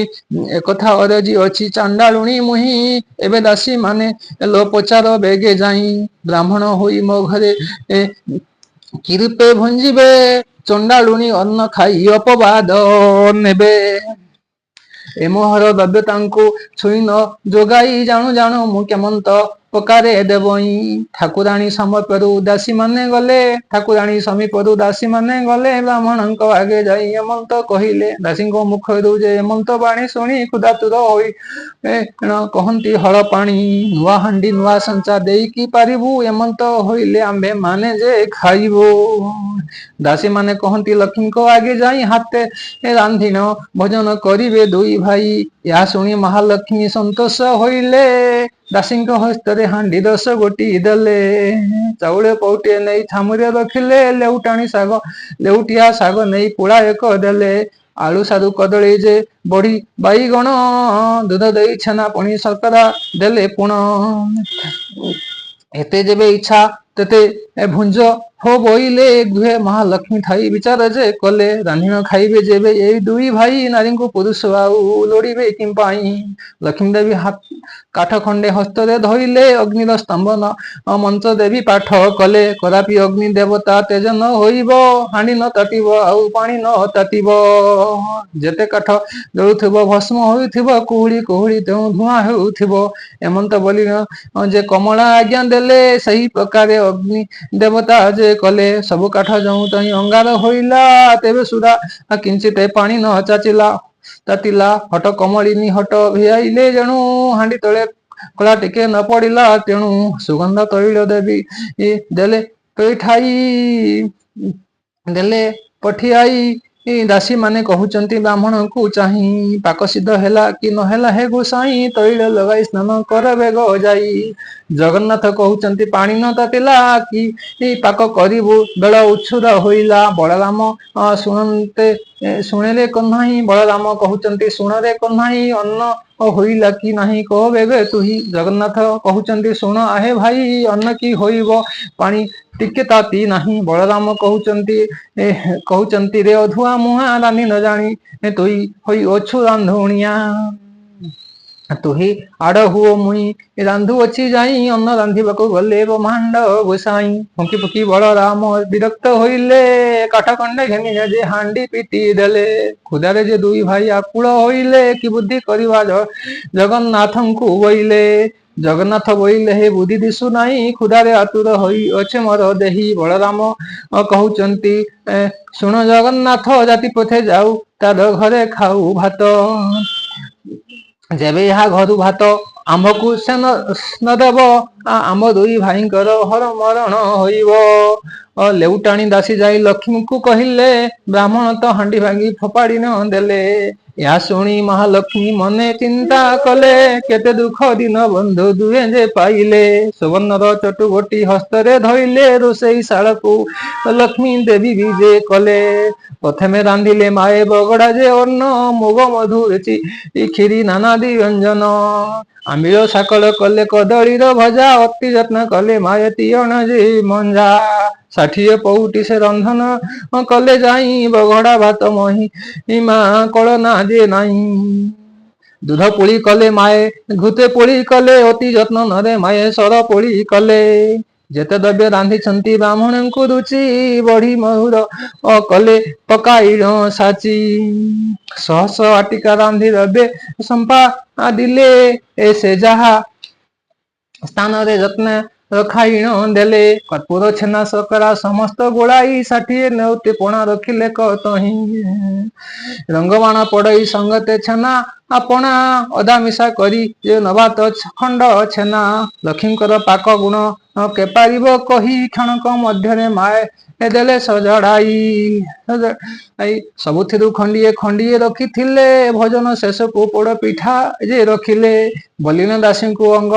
ଏକଥା ଅରଜି ଅଛି ଚାଣ୍ଡାଳୁଣୀ ମୁହିଁ। ଏବେ ଦାସୀ ମାନେ ଲୋ ପଚାର ବେଗେ ଯାଇ, ବ୍ରାହ୍ମଣ ହୋଇ ମୋ ଘରେ କି ରୂପେ ଭୁଞ୍ଜିବେ? ଚଣ୍ଡାଳୁଣୀ ଅନ୍ନ ଖାଇ ଅପବାଦ ନେବେ। ଏ ମୋହର ଦ୍ରବ୍ୟ ତାଙ୍କୁ ଛୁଇଁ ନ ଯୋଗାଇ, ଜାଣୁ ଜାଣୁ ମୁଁ କେମନ୍ତ ପ୍ରକାରେ ଦେବଇଁ? ଠାକୁରାଣୀ ସମୀପରୁ ଦାସୀ ମାନେ ଗଲେ, ଠାକୁରାଣୀ ସମୀପରୁ ଦାସୀ ମାନେ ଗଲେ, ବ୍ରାହ୍ମଣଙ୍କ ଆଗେ ଯାଇ ଏମନ୍ତ କହିଲେ। ଦାସୀଙ୍କ ମୁଖରୁ ଯେ ଏମନ୍ତ ବାଣୀ ଶୁଣି କ୍ଷୁଧାତୁର ହୋଇ କହନ୍ତି ହଳ ପାଣି, ନୂଆ ହାଣ୍ଡି ନୂଆ ସଞ୍ଚା ଦେଇକି ପାରିବୁ? ଏମନ୍ତ ହୋଇଲେ ଆମ୍ଭେ ମାନେ ଯେ ଖାଇବୁ। ଦାସୀ ମାନେ କହନ୍ତି, ଲକ୍ଷ୍ମୀଙ୍କ ଆଗେ ଯାଇ ହାତେ ରାନ୍ଧିଣ ଭୋଜନ କରିବେ ଦୁଇ ଭାଇ। ଏହା ଶୁଣି ମହାଲକ୍ଷ୍ମୀ ସନ୍ତୋଷ ହୋଇଲେ, ଦାସୀଙ୍କ ହସ୍ତରେ ହାଣ୍ଡି 10 ଗୋଟି ଦେଲେ। ଚାଉଳ ପଉଟିଏ ନେଇ ଛାମୁରେ ରଖିଲେ, ଲେଉଟାଣି ଶାଗ ଲେଉଟିଆ ଶାଗ ନେଇ ପୁଳା ଏକ ଦେଲେ। ଆଳୁ ସାରୁ କଦଳୀ ଯେ ବଢି ବାଇଗଣ, ଦୁଧ ଦେଇ ଛେନା ପୁଣି ଶର୍କରା ଦେଲେ ପୁଣ। ଏତେ ଯେବେ ଇଚ୍ଛା ତେତେ ଭୁଞ୍ଜ ହୋ ବୋଇଲେ, ଗୃହେ ମହାଲକ୍ଷ୍ମୀ ଥାଇ ବିଚାର ଯେ କଲେ। ରାନ୍ଧିଣ ଖାଇବେ ଯେବେ ଏଇ ଦୁଇ ଭାଇ, ନାରୀଙ୍କୁ ପୁରୁଷ ଆଉ ଲୋଡ଼ିବେ କି ପାଇଁ? ଲକ୍ଷ୍ମୀ ଦେବୀ କାଠ ଖଣ୍ଡେ ହସ୍ତରେ ଧଇଲେ, ଅଗ୍ନିର ସ୍ତମ୍ଭନ ମନ୍ତ୍ର ଦେବୀ ପାଠ କଲେ। କଦାପି ଅଗ୍ନି ଦେବତା ତେଜ ନ ହୋଇବ, ହାଣ୍ଡି ନ ତାତିବ ଆଉ ପାଣି ନ ତାତିବ। ଯେତେ କାଠ ଜଳୁଥିବ ଭସ୍ମ ହୋଇଥିବ, କୁହୁଳି କୁହୁଳି ତେଣୁ ଧୂଆଁ ହେଉଥିବ। ଏମନ୍ତ ବୋଲି ଯେ କମଳା ଆଜ୍ଞା ଦେଲେ, ସେହି ପ୍ରକାରେ ଅଗ୍ନି ଦେବତା ଯେ ଯେ କଲେ। ସବୁ କାଠ ଯଉଁ ତହିଁ ଅଙ୍ଗାର ହୋଇଲା, ତେବେ ସୁଧା କିଞ୍ଚିତ ପାଣି ନ ଚାଚିଲା ତାତିଲା। ହଟ କମଳିନୀ ହଟ ଭିଆଇଲେ ଯେଣୁ, ହାଣ୍ଡି ତଳେ କଳା ଟିକେ ନ ପଡିଲା ତେଣୁ। ସୁଗନ୍ଧ ତୈଳ ଦେବୀ ଦେଲେ ପୈଠାଇ, ଦେଲେ ପଠିଆଇ। ଦାସୀ ମାନେ କହୁଛନ୍ତି ବ୍ରାହ୍ମଣଙ୍କୁ ଚାହିଁ, ପାକ ସିଦ୍ଧ ହେଲା କି ନହେଲା ହେ ଗୋସାଇଁ, ତୈଳ ଲଗାଇ ସ୍ନାନ କର ବେଗ ଯାଇ। ଜଗନ୍ନାଥ କହୁଛନ୍ତି ପାଣି ନ ତାତିଲା କି ପାକ କରିବୁ, ବେଳ ଉଛୁର ହୋଇଲା। ବଳରାମ ଶୁଣନ୍ତେ ଶୁଣିଲେ କହ୍ନାଇ, ବଳରାମ କହୁଛନ୍ତି ଶୁଣରେ କହ୍ନାଇ, ଅନ୍ନ ହୋଇଲା କି ନାହିଁ କହ ବେଗେ ତୁହି। ଜଗନ୍ନାଥ କହୁଛନ୍ତି ଶୁଣ ଆହେ ଭାଇ, ଅନ୍ନ କି ହୋଇବ ପାଣି ଟିକେ ତାତି ନାହିଁ। ବଳରାମ କହୁଛନ୍ତି କହୁଛନ୍ତି ରେ ଅଧୁଆ ମୁହାଁ, ରାନ୍ଧି ନ ଜାଣି ତୁଇ ହୋଇ ଅଛୁ ରାନ୍ଧୁଣିଆ। ତୁହି ଆଡ଼ ହୁଅ ମୁଇଁ ରାନ୍ଧୁଅଛି ଯାଇ, ଅନ୍ନ ରାନ୍ଧିବାକୁ ଗଲେ ବ୍ରହ୍ମାଣ୍ଡ ଗୋସାଇଁ। ଫୁଙ୍କି ଫୁଙ୍କି ବଳରାମ ବିରକ୍ତ ହୋଇଲେ, କାଠ ଖଣ୍ଡେ ଘେନି ଯେ ହାଣ୍ଡି ପିଟି ଦେଲେ। କ୍ଷୁଧାରେ ଯେ ଦୁଇ ଭାଇ ଆକୁଳ ହୋଇଲେ, କି ବୁଦ୍ଧି କରିବା ଜଗନ୍ନାଥଙ୍କୁ ବୋଇଲେ। ଜଗନ୍ନାଥ ବୋଇଲେ ହେ ବୁଦ୍ଧି ଦିଶୁ ନାହିଁ, କ୍ଷୁଧାରେ ଆତୁର ହୋଇ ଅଛେ ମୋର ଦେହି। ବଳରାମ କହୁଛନ୍ତି ଶୁଣ ଜଗନ୍ନାଥ, ଜାତି ପଥେ ଯାଉ ତାର ଘରେ ଖାଉ ଭାତ। ଯେବେ ଏହା ଘରୁ ଭାତ ଆମ୍ଭକୁ ସେ ନ ଦେବ, ଆମ ଦୁଇ ଭାଇଙ୍କର ହର ମରଣ ହୋଇବ। ଲେଉଟାଣି ଦାସୀ ଯାଇ ଲକ୍ଷ୍ମୀଙ୍କୁ କହିଲେ, ବ୍ରାହ୍ମଣ ତ ହାଣ୍ଡି ଭାଙ୍ଗି ଫୋପାଡ଼ି ନ ଦେଲେ। ଏହା ଶୁଣି ମହାଲକ୍ଷ୍ମୀ ମନେ ଚିନ୍ତା କଲେ, କେତେ ଦୁଃଖ ଦିନ ବନ୍ଧୁ ଦୁହେଁ ଯେ ପାଇଲେ। ସୁବର୍ଣ୍ଣର ଚଟୁ ଗୋଟି ହସ୍ତରେ ଧଇଲେ, ରୋଷେଇ ଶାଳକୁ ଲକ୍ଷ୍ମୀ ଦେବୀ ବିଜେ କଲେ। ପ୍ରଥମେ ରାନ୍ଧିଲେ ମାଏ ବଗଡ଼ା ଯେ ଅନ୍ନ, ମୁଗ ମଧୁ ରୁଚି କ୍ଷୀରି ନାନାଦି ବ୍ୟଞ୍ଜନ। ଆମ୍ବିଳ ସାକଳ କଲେ କଦଳୀର ଭଜା, ଅତି ଯତ୍ନ କଲେ ମାଏ ତିଅଣ ଯେ ମଞ୍ଜା। 60 ପଉଟି ସେ ରନ୍ଧନ କଲେ ଯାଇ, ବଗଡ଼ା ଭାତ ମହି ମା କଳନା ଯେ ନାହିଁ। ଦୁଧ ପୋଳି କଲେ ମାଏ ଘୃତେ ପୋଳି କଲେ, ଅତି ଯତ୍ନ ନରେ ମାଏ ସର ପୋଳି କଲେ। ଯେତେ ଦ୍ରବ୍ୟ ରାନ୍ଧିଛନ୍ତି ବ୍ରାହ୍ମଣଙ୍କୁ ରୁଚି, ବଢି ମହୁର କଲେ ପକାଇଣ ସାଚି। ଶହ ଶହ ଆଟିକା ରାନ୍ଧି ଦ୍ରବ୍ୟ ସମ୍ପା ଦିଲେ, ସେ ଯାହା ସ୍ଥାନରେ ଯତ୍ନ ରଖାଇଣ ଦେଲେ। କର୍ପୂର ଛେନା ଶର୍କରା ସମସ୍ତ ଗୋଳାଇ, 60 ନେଉତି ପଣା ରଖିଲେ କତହିଁ। ରଙ୍ଗବାଣ ପଡଇ ସଙ୍ଗତେ ଛେନା ଆପଣା, ଅଦା ମିଶା କରି ଯେ ନବାତ ଖଣ୍ଡ ଛେନା। ଲକ୍ଷ୍ମୀଙ୍କର ପାକ ଗୁଣ କେ ପାରିବ କହି, କ୍ଷଣକ ମଧ୍ୟରେ ମାଏ ଦେଲେ ସଜଡ଼ାଇ। ସବୁଥିରୁ ଖଣ୍ଡିଏ ଖଣ୍ଡିଏ ରଖିଥିଲେ, ଭୋଜନ ଶେଷକୁ ପୋଡ ପିଠା ଯେ ରଖିଲେ। ବଲିନ ଦାସୀଙ୍କୁ ଅଙ୍ଗ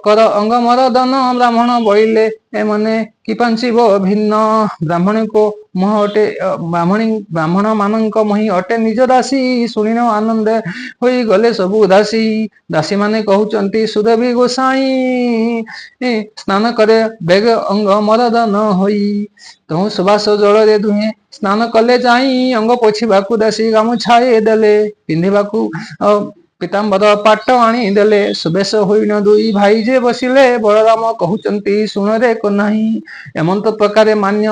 କର ଅଙ୍ଗ ମରଦନ, ବ୍ରାହ୍ମଣ ବଳିଲେ ଏମନେ କି ପାଞ୍ଚିବ ଭିନ୍ନ। ବ୍ରାହ୍ମଣଙ୍କୁ ମୁହଁ ଅଟେ ବ୍ରାହ୍ମଣୀ, ବ୍ରାହ୍ମଣ ମାନଙ୍କ ମହି ଅଟେ ନିଜ ଦାସୀ, ଶୁଣିନ ଆନନ୍ଦ ହୋଇଗଲେ ସବୁ ଦାସୀ। ଦାସୀ ମାନେ କହୁଛନ୍ତି ସୁରଭି ଗୋସାଇଁ, ସ୍ନାନ କରେ ବେଗ ଅଙ୍ଗ ମରଦନ ହୋଇ। ତହୁଁ ସୁବାସ ଜଳରେ ଦୁହେଁ ସ୍ନାନ କଲେ ଯାଇ, ଅଙ୍ଗ ପୋଛିବାକୁ ଦାସୀ ଗାମୁଛାଏ ଦେଲେ। ପିନ୍ଧିବାକୁ ପୀତାମ୍ବର ପାଟ ଆଣିଦେଲେ। ସୁବେଶ ହୋଇନ ଦୁଇ ଭାଇ ଯେ ବସିଲେ, ବଳରାମ କହୁଛନ୍ତି ଶୁଣରେ ନାହିଁ। ଏମନ୍ତ ପ୍ରକାରେ ମାନ୍ୟ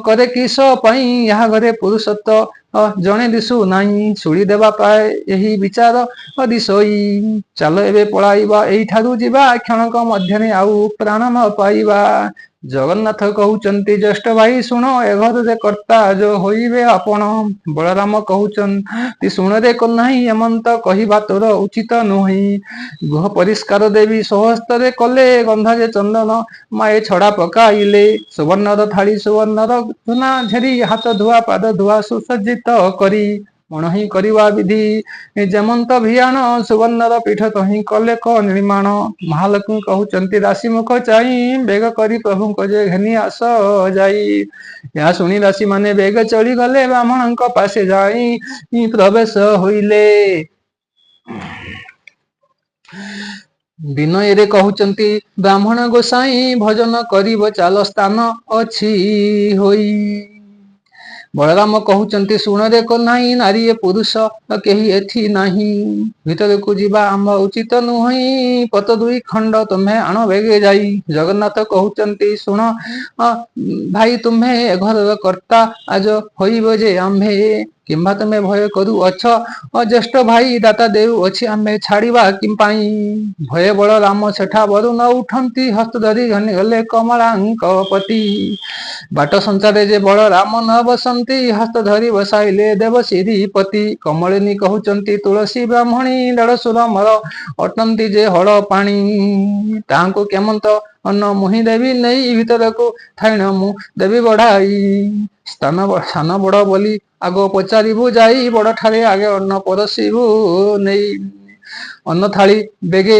କରେ କିସ ପାଇଁ, ଏହା ଘରେ ପୁରୁଷତ୍ୱ ଜଣେ ଦିଶୁ ନାହିଁ। ଶୂଳି ଦେବା ପ୍ରାୟ ଏହି ବିଚାର ଦିଶୋଇ। ଚାଲ ଏବେ ପଳାଇବା ଏଇଠାରୁ ଯିବା, କ୍ଷଣକ ମଧ୍ୟରେ ଆଉ ପ୍ରାଣ ନ ପାଇବା। ଜଗନ୍ନାଥ କହୁଛନ୍ତି ଜ୍ୟେଷ୍ଠ ଭାଇ ଶୁଣ, ଏ ଘରରେ କର୍ତ୍ତା ଯୋ ହୋଇବେ ଆପଣ। ବଳରାମ କହୁଛନ୍ତି ଶୁଣରେ ନାହିଁ, ଏମନ୍ତ କହିବା ତୋର ଉଚିତ ନୁହେଁ। ଗୃହ ପରିଷ୍କାର ଦେବୀ ସ୍ୱହସ୍ତରେ କଲେ, ଗନ୍ଧ ଯେ ଚନ୍ଦନ ମାଏ ଛଡା ପକାଇଲେ। ସୁବର୍ଣ୍ଣର ଥାଳି ସୁବର୍ଣ୍ଣର ଧୁନା ଝେରି, ହାତ ଧୁଆ ପାଦ ଧୁଆ ସୁସଜ୍ଜିତ କରି। ମଣୋହି କରିବା ବିଧି ଯେମନ୍ତ ଭିଆଣ, ସୁବର୍ଣ୍ଣର ପୀଠ ତହିଁ କଲେ କ ନିର୍ମାଣ। ମହାଲକ୍ଷ୍ମୀ କହୁଛନ୍ତି ଦାସୀ ମୁଖ ଚାହିଁ, ବେଗ କରି ପ୍ରଭୁଙ୍କ ଯେ ଘେନି ଆସ ଯାଇ। ଏହା ଶୁଣି ଦାସୀ ମାନେ ବେଗ ଚଳିଗଲେ, ବ୍ରାହ୍ମଣଙ୍କ ପାଶେ ଯାଇ ପ୍ରବେଶ ହୋଇଲେ। ବିନୟରେ କହୁଛନ୍ତି ବ୍ରାହ୍ମଣ ଗୋସାଇଁ, ଭୋଜନ କରିବ ଚାଲ ସ୍ଥାନ ଅଛି ହୋଇ। ବଳରାମ କହୁଛନ୍ତି ଶୁଣରେ ନାହିଁ, ନାରୀ ଏ ପୁରୁଷ କେହି ଏଠି ନାହିଁ। ଭିତରକୁ ଯିବା ଆମ ଉଚିତ ନୁହେଁ, ପତ ଦୁଇ ଖଣ୍ଡ ତୁମ୍ଭେ ଆଣ ବେଗେ ଯାଇ। ଜଗନ୍ନାଥ କହୁଛନ୍ତି ଶୁଣ ଭାଇ ତୁମ୍ଭେ, ଏ ଘରର କର୍ତ୍ତା ଆଜ ହୋଇବ ଯେ ଆମ୍ଭେ। କିମ୍ବା ତୁମେ ଭୟ କରୁଅଛ ଜ୍ୟେଷ୍ଠ ଭାଇ ଦାତା ଦେଉଅଛି ଆମେ ଛାଡ଼ିବା କି ପାଇଁ। ଭୟ ବଳରାମ ସେଠା ବରୁ ନ ଉଠନ୍ତି, ହସ୍ତ ଧରି ଘନି ଗଲେ କମଳାଙ୍କ ପତି। ବାଟ ସଞ୍ଚାରେ ଯେ ବଳରାମ ନ ବସନ୍ତି, ହସ୍ତ ଧରି ବସାଇଲେ ଦେବ ଶ୍ରୀପତି। କମଳିନୀ କହୁଛନ୍ତି ତୁଳସୀ ବ୍ରାହ୍ମଣୀ, ଦେଢ଼ସୁର ମୋର ଅଟନ୍ତି ଯେ ହଳ ପାଣି। ତାହାଙ୍କୁ କେମନ୍ତ ଅନ୍ନ ମୁହିଁ ଦେବି ନେଇ, ଭିତରକୁ ଥାଇଣ ମୁଁ ଦେବି ବଢାଇ। ସ୍ଥାନ ସାନ ବଡ଼ ବୋଲି ଆଗ ପଚାରିବୁ ଯାଇ, ବଡ଼ ଠାରେ ଆଗେ ଅନ୍ନ ପରସିବୁ ନେଇ। ଅନ୍ନ ଥାଳି ବେଗେ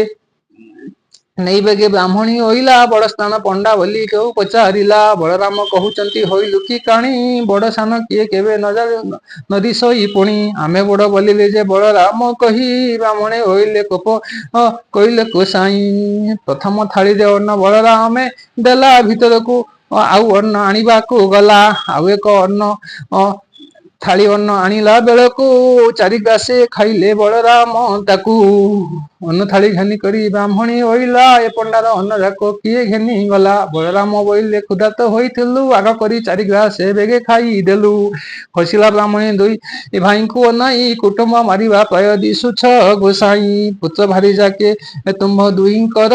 ନେଇ ବେଗେ ବ୍ରାହ୍ମଣୀ ଅଇଲା, ବଡ଼ ସ୍ଥାନ ପଣ୍ଡା ବୋଲି କେଉଁ ପଚାରିଲା। ବଳରାମ କହୁଛନ୍ତି ହୋଇଲୁ କି କାଣି, ବଡ଼ ସାନ କିଏ କେବେ ନ ଦିଶଇ ପୁଣି। ଆମେ ବଡ଼ ବୋଲିଲେ ଯେ ବଳରାମ କହି, ବ୍ରାହ୍ମଣେ ହୋଇଲେ କୋପ କହିଲେ ଗୋସାଇଁ। ପ୍ରଥମ ଥାଳିରେ ଅନ୍ନ ବଳରାମେ ଦେଲା, ଭିତରକୁ ଆଉ ଅନ୍ନ ଆଣିବାକୁ ଗଲା। ଆଉ ଏକ ଅନ୍ନ ଥାଳି ଅନ୍ନ ଆଣିଲା ବେଳକୁ, ଚାରି ଗ୍ରାସେ ଖାଇଲେ ବଳରାମ ତାକୁ। ଅନ୍ନ ଥାଳି ଘେନି କରି ବ୍ରାହ୍ମଣୀ ଅଇଲା, ଏ ପଣ୍ଡାର ଅନ୍ନ ଯାକ କିଏ ଘେନି ଗଲା। ବଳରାମ ବୋଇଲେ କ୍ଷୁଧାର୍ତ୍ତ ହୋଇଥିଲୁ, ଆଗ କରି ଚାରି ଗ୍ରାସେ ବେଗେ ଖାଇଦେଲୁ। ହସିଲା ବ୍ରାହ୍ମଣୀ ଦୁଇ ଭାଇଙ୍କୁ ଅନାଇ, କୁଟୁମ୍ବ ମାରିବା ପ୍ରାୟ ଦିଶୁଛ ଗୋସାଇଁ। ପୁତ୍ର ଭାରି ଯାକେ ତୁମ୍ଭ ଦୁହିଁଙ୍କର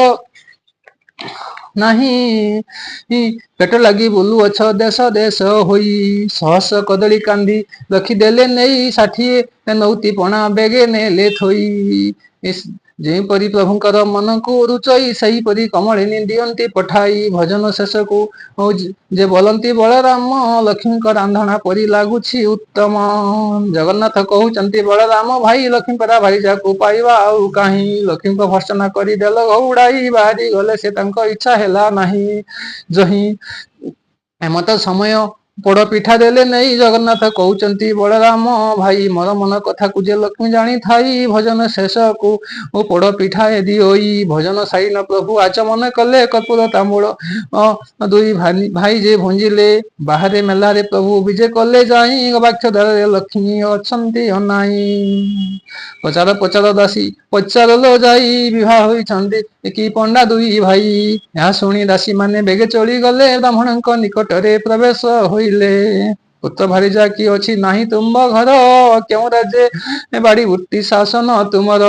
ନାହିଁ, ପେଟ ଲାଗି ବୁଲୁଅଛ ଦେଶ ଦେଶ ହୋଇ। ସହସ୍ର କଦଳୀ କାନ୍ଦି ରଖିଦେଲେ ନେଇ, 60 ନଉତି ପଣା ବେଗେ ନେଲେ ଥୋଇ। ଯେଉଁପରି ପ୍ରଭୁଙ୍କର ମନକୁ ରୁଚଇ, ସେହିପରି କମଳିନୀ ଦିଅନ୍ତି ପଠାଇ। ଭଜନ ଶେଷକୁ ଯେ ବୋଲନ୍ତି ବଳରାମ, ଲକ୍ଷ୍ମୀଙ୍କ ରାନ୍ଧଣା ପରି ଲାଗୁଛି ଉତ୍ତମ। ଜଗନ୍ନାଥ କହୁଛନ୍ତି ବଳରାମ ଭାଇ, ଲକ୍ଷ୍ମୀପରା ଭାରିଯାକୁ ପାଇବା ଆଉ କାହିଁ। ଲକ୍ଷ୍ମୀଙ୍କ ଭର୍ତ୍ସନା କରି ଦେଲ ଘଉଡ଼ାଇ, ବାହାରି ଗଲେ ସେ ତାଙ୍କ ଇଚ୍ଛା ହେଲା ନାହିଁ ଯହିଁ। ଏମତ ସମୟ ପୋଡ଼ ପିଠା ଦେଲେ ନେଇ। ଜଗନ୍ନାଥ କହୁଛନ୍ତି ବଳରାମ ଭାଇ, ମୋର ମନ କଥାକୁ ଯେ ଲକ୍ଷ୍ମୀ ଜାଣିଥାଇ, ଭଜନ ଶେଷକୁ ପୋଡ଼ ପିଠା ଦିଅଇ। ଭଜନ ସାରିନ ପ୍ରଭୁ ଆଚମନ କଲେ, କର୍ପୂର ତାମ୍ବୁଳ ଦୁଇ ଭାଇ ଯେ ଭୁଞ୍ଜିଲେ। ବାହାରେ ମେଲାରେ ପ୍ରଭୁ ବିଜେ କଲେ ଯାଇ, ଗବାକ୍ଷ ଦ୍ୱାରରେ ଲକ୍ଷ୍ମୀ ଅଛନ୍ତି ଅନାଇ। ପଚାର ପଚାର ଦାସୀ ପଚାରଲୋ ଯାଇ, ବିବାହ ହୋଇଛନ୍ତି କି ପଣ୍ଡା ଦୁଇ ଭାଇ। ଏହା ଶୁଣି ଦାସୀ ମାନେ ବେଗେ ଚଳିଗଲେ, ବ୍ରାହ୍ମଣଙ୍କ ନିକଟରେ ପ୍ରବେଶ ହୋଇଲେ। ପୁତ୍ର ଭାରିଜା କି ଅଛି ନାହିଁ ତୁମ୍ଭ ଘର, କେଉଁ ରାଜ୍ୟେ ବାଡ଼ି ବୃତ୍ତି ଶାସନ ତୁମର।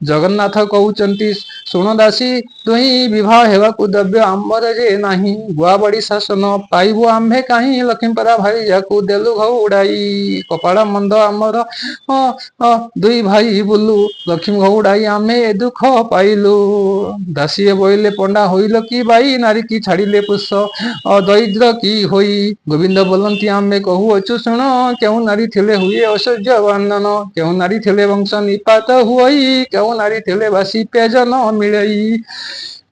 ଜଗନ୍ନାଥ କହୁଛନ୍ତି ଶୁଣ ଦାସୀ ଦୁହିଁ, ବିବାହ ହେବାକୁ ଦ୍ରବ୍ୟ ଆମର ଯେ ନାହିଁ। ଗୁଆବାଡ଼ି ଶାସନ ପାଇବୁ ଆମ୍ଭେ କାହିଁ, ଲକ୍ଷ୍ମୀପରା ଭାରିଜାକୁ ଦେଲୁ ଘଉଡ଼ାଇ। କପାଳ ମନ୍ଦ ଆମର ଦୁଇ ଭାଇ ବୁଲୁ, ଲକ୍ଷ୍ମୀ ଘଉଡ଼ାଇ ଆମେ ଏ ଦୁଃଖ ପାଇଲୁ। ଦାସୀଏ ବୋଇଲେ ପଣ୍ଡା ହୋଇଲ କି ବାଇ, ନାରୀ କି ଛାଡ଼ିଲେ ପୁଷ ଦରିଦ୍ର କି ହୋଇ। ଗୋବିନ୍ଦ ବୋଲନ୍ତି ଆମେ କହୁଅଛୁ ଶୁଣ, କେଉଁ ନାରୀ ଥିଲେ ହୁଏ ଐଶ୍ୱର୍ଯ୍ୟ ବନ୍ଦନ। କେଉଁ ନାରୀ ଥିଲେ ବଂଶ ନିପାତ ହୁଅଇ, କେଉଁ ନାରୀ ଥିଲେ ବାସି ପେଜ ନ ମିଳଇ।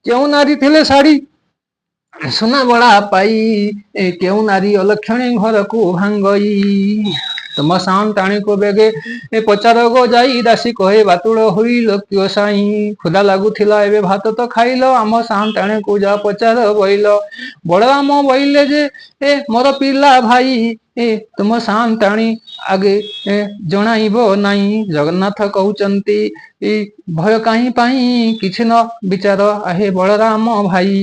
କେଉଁ ନାରୀ ଥିଲେ ଶାଢ଼ୀ ସୁନା ବଳା ପାଇ, କେଉଁ ନାରୀ ଅଲକ୍ଷଣୀ ଘରକୁ ଭାଙ୍ଗଇ। ତୁମ ସାଆନ୍ତାଣୀକୁ ବେଗେ ପଚାର ଗୋ ଯାଇ, ଦାସୀ କହେ ବାତୁଳ ହୋଇଲ କିଅ ସାଇଁ। କ୍ଷୁଧା ଲାଗୁଥିଲା ଏବେ ଭାତ ତ ଖାଇଲ, ଆମ ସାଆନ୍ତାଣୀକୁ ଯା ପଚାର ବୋଇଲ। ବଳରାମ ବୋଇଲେ ଯେ ଏ ମୋର ପିଲା ଭାଇ, ଏ ତୁମ ସାଆନ୍ତାଣୀ ଆଗେ ଜଣାଇବ ନାହିଁ। ଜଗନ୍ନାଥ କହୁଛନ୍ତି ଭୟ କାହିଁ ପାଇଁ, କିଛି ନ ବିଚାର ଆହେ ବଳରାମ ଭାଇ।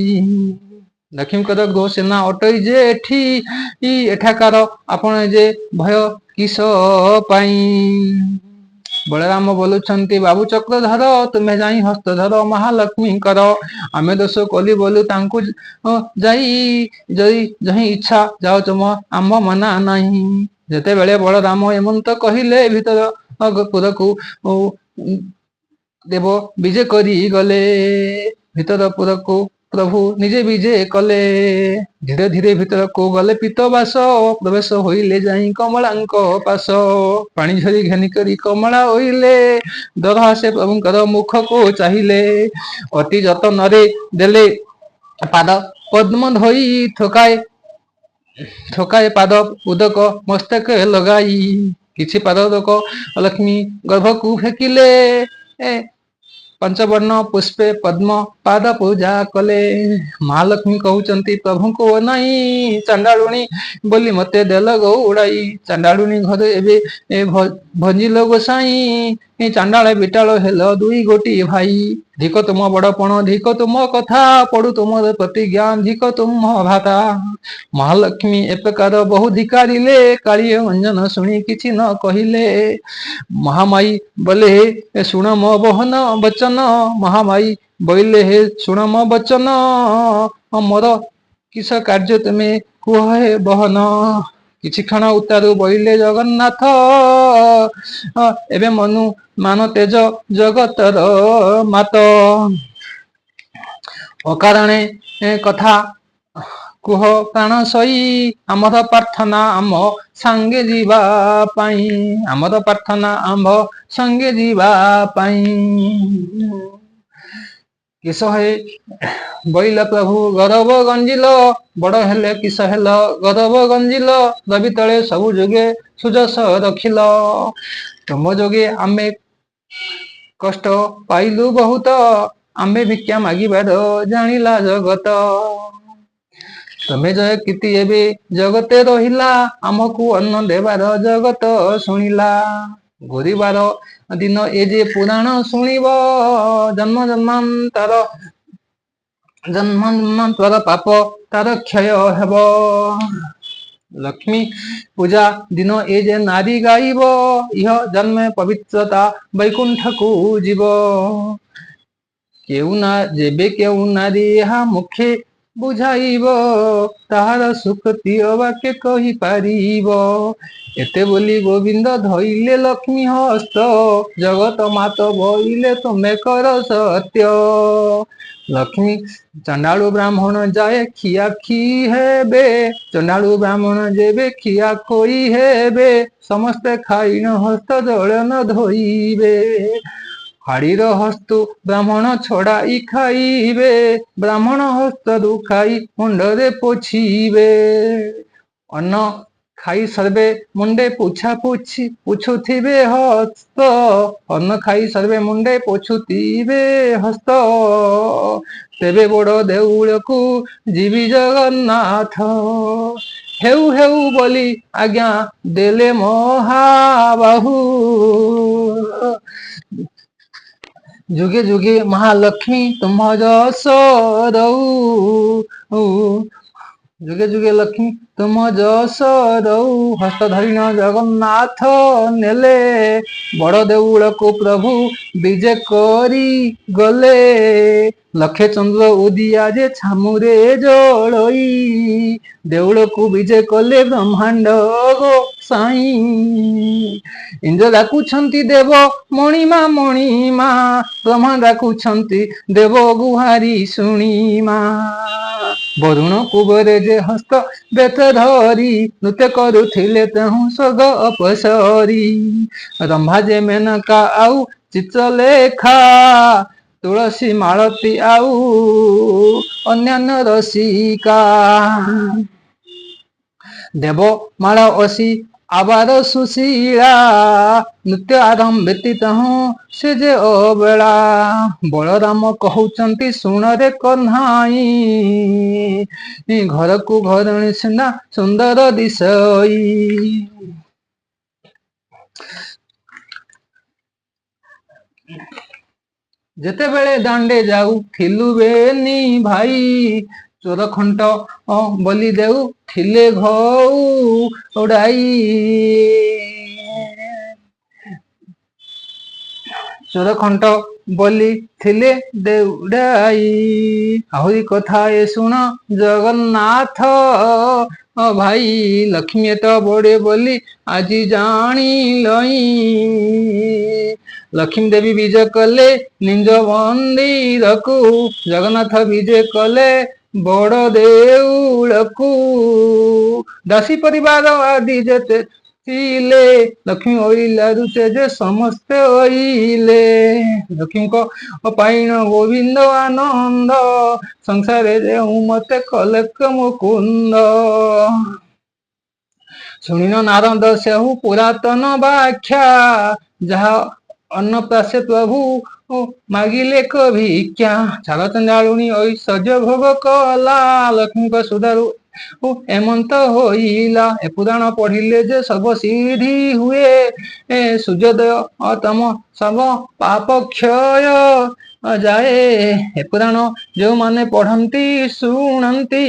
ଲକ୍ଷ୍ମୀଙ୍କର ଗୋ ସେନା ଅଟଇ ଯେ ଏଠି, ଏଠାକାର ଆପଣ ଯେ ଭୟ କିସ ପାଇଁ। ବଳରାମ ବୋଲୁଛନ୍ତି ବାବୁ ଚକ୍ରଧର, ତୁମେ ଯାଇ ହସ୍ତଧର ମହାଲକ୍ଷ୍ମୀଙ୍କର। ଆମେ ଦୋଷ କଲି ବୋଲୁ ତାଙ୍କୁ ଯାଇ, ଯହିଁ ଇଚ୍ଛା ଯାଅ ତୁମ ଆମ୍ଭ ମନା ନାହିଁ। ଯେତେବେଳେ ବଳରାମ ଏମନ୍ତ କହିଲେ, ଭିତର ପୁରକୁ ଦେବ ବିଜେ କରି ଗଲେ। ଭିତର ପୁରକୁ ପ୍ରଭୁ ନିଜେ ବିଜେ କଲେ। ଧୀରେ ଧୀରେ ଭିତରକୁ ଗଲେ ପୀତବାସ, ପ୍ରବେଶ ହୋଇଲେ ଯାଇ କମଳାଙ୍କ ପାଶ। ପାଣି ଝରି ଘେନି କରି କମଳା ହୋଇଲେ, ଦରହାସେ ପ୍ରଭୁଙ୍କର ମୁଖକୁ ଚାହିଁଲେ। ଅତି ଯତ୍ନରେ ଦେଲେ ପାଦ ପଦ୍ମ ଧୋଇ, ଥୋକାଏ ଥୋକାଏ ପାଦ ଉଦକ ମସ୍ତକ ଲଗାଇ। କିଛି ପାଦୋଦକ ଲକ୍ଷ୍ମୀ ଗର୍ଭକୁ ଫେକିଲେ, ପଞ୍ଚବର୍ଣ୍ଣ ପୁଷ୍ପେ ପଦ୍ମ ପାଦ ପୂଜା କଲେ। ମହାଲକ୍ଷ୍ମୀ କହୁଛନ୍ତି ପ୍ରଭୁଙ୍କୁ ଅନାଇ, ଚାଣ୍ଡାଳୁଣୀ ବୋଲି ମତେ ଦେଲ ଗଉଡ଼ାଇ। ଚାଣ୍ଡାଳୁଣୀ ଘରେ ଏବେ ଭଜିଲ ଗୋସାଇଁ, ଚାଣ୍ଡାଳ ବିଟାଳ ହେଲ ଦୁଇ ଗୋଟି ଭାଇ। ଧିକ ତୁମ ବଡ଼ପଣ, ଧିକ ତୁମ କଥା, ପଡୁ ତୁମର ପ୍ରତିଜ୍ଞା, ଧିକ ତୁମ ଭାତା। ମହାଲକ୍ଷ୍ମୀ ଏ ପ୍ରକାର ବହୁ ଧିକାରିଲେ, କାଳିଏ ଅଞ୍ଜନ ଶୁଣି କିଛି ନ କହିଲେ। ମହାମାଇ ବୋଲେ ଶୁଣ ମୋ ବହନ ବଚନ, ମହାମାଇ ବୋଇଲେ ହେ ଶୁଣ ମୋ ବଚନ, ମୋର କିସ କାର୍ଯ୍ୟ ତୁମେ କୁହ ହେ ବହନ। କିଛି କ୍ଷଣ ଉତ୍ତାରୁ ବୋଇଲେ ଜଗନ୍ନାଥ, ଏବେ ମନୁ ମାନ ତେଜ ଜଗତର ମାତ। ଅକାରଣେ କଥା କୁହ ପ୍ରାଣ ସଇ, ଆମର ପ୍ରାର୍ଥନା ଆମ ସାଙ୍ଗେ ଯିବା ପାଇଁ, ଆମର ପ୍ରାର୍ଥନା ଆମ୍ଭ ସଙ୍ଗେ ଯିବା ପାଇଁ। କିସ ହେ ବୋଇଲ ପ୍ରଭୁ ଗରବ ଗଞ୍ଜିଲ, ବଡ ହେଲେ କିସ ହେଲ ଗରବ ଗଞ୍ଜିଲ, ରବି ତଳେ ସବୁ ଯୁଗେ ସୁଯଶ ରଖିଲ। ତୁମ ଯୋଗେ ଆମେ କଷ୍ଟ ପାଇଲୁ ବହୁତ, ଆମେ ଭିକ୍ଷା ମାଗିବାର ଜାଣିଲା ଜଗତ। ତମେ ଜୟ କୀର୍ତ୍ତି ଏବେ ଜଗତେ ରହିଲା, ଆମକୁ ଅନ୍ନ ଦେବାର ଜଗତ ଶୁଣିଲା। ଗୁରୁବାର ଦିନ ଏ ଯେ ପୁରାଣ ଶୁଣିବ, ଜନ୍ମ ଜନ୍ମାନ୍ତର ଜନ୍ମ ଜନ୍ମାନ୍ତର ପାପ ତାର କ୍ଷୟ ହେବ। ଲକ୍ଷ୍ମୀ ପୂଜା ଦିନ ଏ ଯେ ନାରୀ ଗାଇବ, ଇହ ଜନ୍ମେ ପବିତ୍ରତା ବୈକୁଣ୍ଠକୁ ଯିବ। କେଉଁ ନା ଯେବେ କେଉଁ ନାରୀ ଏହା ମୁଖେ ବୁଝାଇବ, ତାହାର ସୁକୃତି ଅବା କେ କହିପାରିବ। ଏତେ ବୋଲି ଗୋବିନ୍ଦ ଧଇଲେ ଲକ୍ଷ୍ମୀ ହସ୍ତ, ଜଗତ ମାତ ବୋଇଲେ ତୁମେ କର ସତ୍ୟ। ଲକ୍ଷ୍ମୀ ଚଣ୍ଡାଳୁ ବ୍ରାହ୍ମଣ ଯାଏ ଖିଆ ଖି ହେବେ, ଚଣ୍ଡାଳୁ ବ୍ରାହ୍ମଣ ଯେବେ ଖିଆ ଖୋଇ ହେବେ, ସମସ୍ତେ ଖାଇଣ ହସ୍ତ ଜଳ ନ ଧୋଇବେ। ହାଡ଼ିର ହସ୍ତୁ ବ୍ରାହ୍ମଣ ଛଡ଼ାଇ ଖାଇବେ, ବ୍ରାହ୍ମଣ ହସ୍ତରୁ ଖାଇ ମୁଣ୍ଡରେ ପୋଛିବେ। ଅନ୍ନ ଖାଇ ସର୍ବେ ମୁଣ୍ଡେ ପୋଛା ପୋଛି ପୋଛୁଥିବେ ହସ୍ତ, ଅନ୍ନ ଖାଇ ସର୍ବେ ମୁଣ୍ଡେ ପୋଛୁଥିବେ ହସ୍ତ। ତେବେ ବଡ଼ ଦେଉଳକୁ ଯିବି ଜଗନ୍ନାଥ, ହେଉ ହେଉ ବୋଲି ଆଜ୍ଞା ଦେଲେ ମହାବାହୁ। ଯୁଗେ ଯୁଗେ ମହାଲକ୍ଷ୍ମୀ ତୁମ ଯଶ ରହୁ, ଯୁଗେ ଯୁଗେ ଲକ୍ଷ୍ମୀ ତୁମ ଯଶ ରହୁ। ହସ୍ତ ଧରିଣ ଜଗନ୍ନାଥ ନେଲେ, ବଡ଼ ଦେଉଳକୁ ପ୍ରଭୁ ବିଜେ କରି ଗଲେ। ଲକ୍ଷେ ଚନ୍ଦ୍ର ଉଦିଆ ଯେ ଛାମୁରେ ଜଳଇ, ଦେଉଳକୁ ବିଜେ କଲେ ବ୍ରହ୍ମାଣ୍ଡ ଗୋସାଇଁ। ଇନ୍ଦ୍ର ଡାକୁଛନ୍ତି ଦେବ ମଣିମା ମଣିମା, ବ୍ରହ୍ମା ଡାକୁଛନ୍ତି ଦେବ ଗୁହାରି ଶୁଣିମା। ବରୁଣ କୁବରେ ଯେ ହସ୍ତ ବେତ ଧରି, ନୃତ୍ୟ କରୁଥିଲେ ତେହୁଁ ସ୍ୱର୍ଗ ଅପସରି। ରମ୍ଭା ଯେ ମେନକା ଆଉ ଚିତ୍ରଲେଖା, ତୁଳସୀ ମାଳତୀ ଆଉ ଅନ୍ୟାନ୍ୟ ରସିକା। ଦେବମାଳ ଅସି ଆବାର ସୁଶୀଳା, ନୃତ୍ୟ ଆରମ୍ଭେ ତହୁଁ ସେ ଯେ ଅବେଳା। ବଳରାମ କହୁଛନ୍ତି ଶୁଣରେ କହ୍ନାଇ, ଘରକୁ ଘରଣୀ ସିନା ସୁନ୍ଦର ଦିଶଇ। ଯେତେବେଳେ ଦାଣ୍ଡେ ଯାଉଥିଲୁ ବେନି ଭାଇ, ଚୋର ଖଣ୍ଟ ବୋଲି ଦେଉଥିଲେ ଘଉଡ଼ାଇ। ଚୋର ଖଣ୍ଟ ବୋଲି ଥିଲେ ଦେଉଡ଼ାଇ। ଆହୁରି କଥା ଏ ଶୁଣ ଜଗନ୍ନାଥ ଭାଇ, ଲକ୍ଷ୍ମୀ ଏତ ବଡ଼େ ବୋଲି ଆଜି ଜାଣିଲଇଁ। ଲକ୍ଷ୍ମୀ ଦେବୀ ବିଜେ କଲେ ନିଜ ମନ୍ଦିରକୁ, ଜଗନ୍ନାଥ ବିଜେ କଲେ ବଡ଼ ଦେଉଳକୁ। ଦାସୀ ପରିବାର ଆଦି ଯେତେ ଥିଲେ, ଲକ୍ଷ୍ମୀ ଅଇଲାରୁ ସେ ଯେ ସମସ୍ତେ ଅଇଲେ। ଲକ୍ଷ୍ମୀଙ୍କ ପାଇଣ ଗୋବିନ୍ଦ ଆନନ୍ଦ, ସଂସାରେ ଯେଉଁ ମତେ କଲେ ମୁକୁନ୍ଦ। ଶୁଣିନ ନାରଦ ସେହୁ ପୁରାତନ ବ୍ୟାଖ୍ୟା, ଯାହା ଅନ୍ନପ୍ରାସେ ପ୍ରଭୁ ମାଗିଲେ ଭିକ୍ଷା। ଛାଡ଼ ଚଣ୍ଡାଳୁଣୀ ଐଶ୍ୱର୍ଯ୍ୟ ଭୋଗ କଲା, ଲକ୍ଷ୍ମୀଙ୍କ ସୁଧାରୁ ଓ ଏମନ୍ତ ହୋଇଲା। ଏ ପୁରାଣ ପଢିଲେ ଯେ ସର୍ବସିଦ୍ଧି ହୁଏ, ଏ ସୂର୍ଯ୍ୟୋଦୟ ତମ ସବ ପାପ କ୍ଷୟ ଯାଏ। ଏ ପୁରାଣ ଯେଉଁମାନେ ପଢନ୍ତି ଶୁଣନ୍ତି,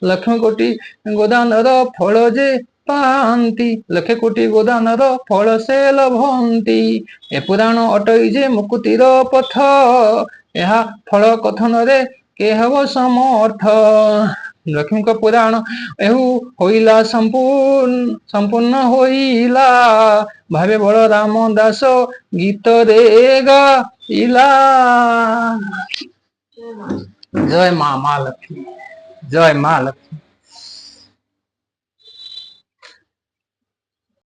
ଲକ୍ଷ୍ମୀ କୋଟି ଗୋଦାନର ଫଳ ଯେ ପାଆନ୍ତି, ଲକ୍ଷେ କୋଟି ଗୋଦାନର ଫଳ ସେ ଲଭନ୍ତି। ଏ ପୁରାଣ ଅଟଇ ଯେ ମୁକ୍ତିର ପଥ, ଏହା ଫଳ କଥନରେ କେ ହେବ ସମର୍ଥ? ଲକ୍ଷ୍ମୀଙ୍କ ପୁରାଣ ଏହୁ ହୋଇଲା ସମ୍ପୂର୍ଣ୍ଣ, ସମ୍ପୂର୍ଣ୍ଣ ହୋଇଲା। ଭାବେ ବଳରାମ ଦାସ ଗୀତରେ ଗାଇଲା। ଜୟ ମା। ଜୟ ମା, ମା ଲକ୍ଷ୍ମୀ, ଜୟ ମା ଲକ୍ଷ୍ମୀ।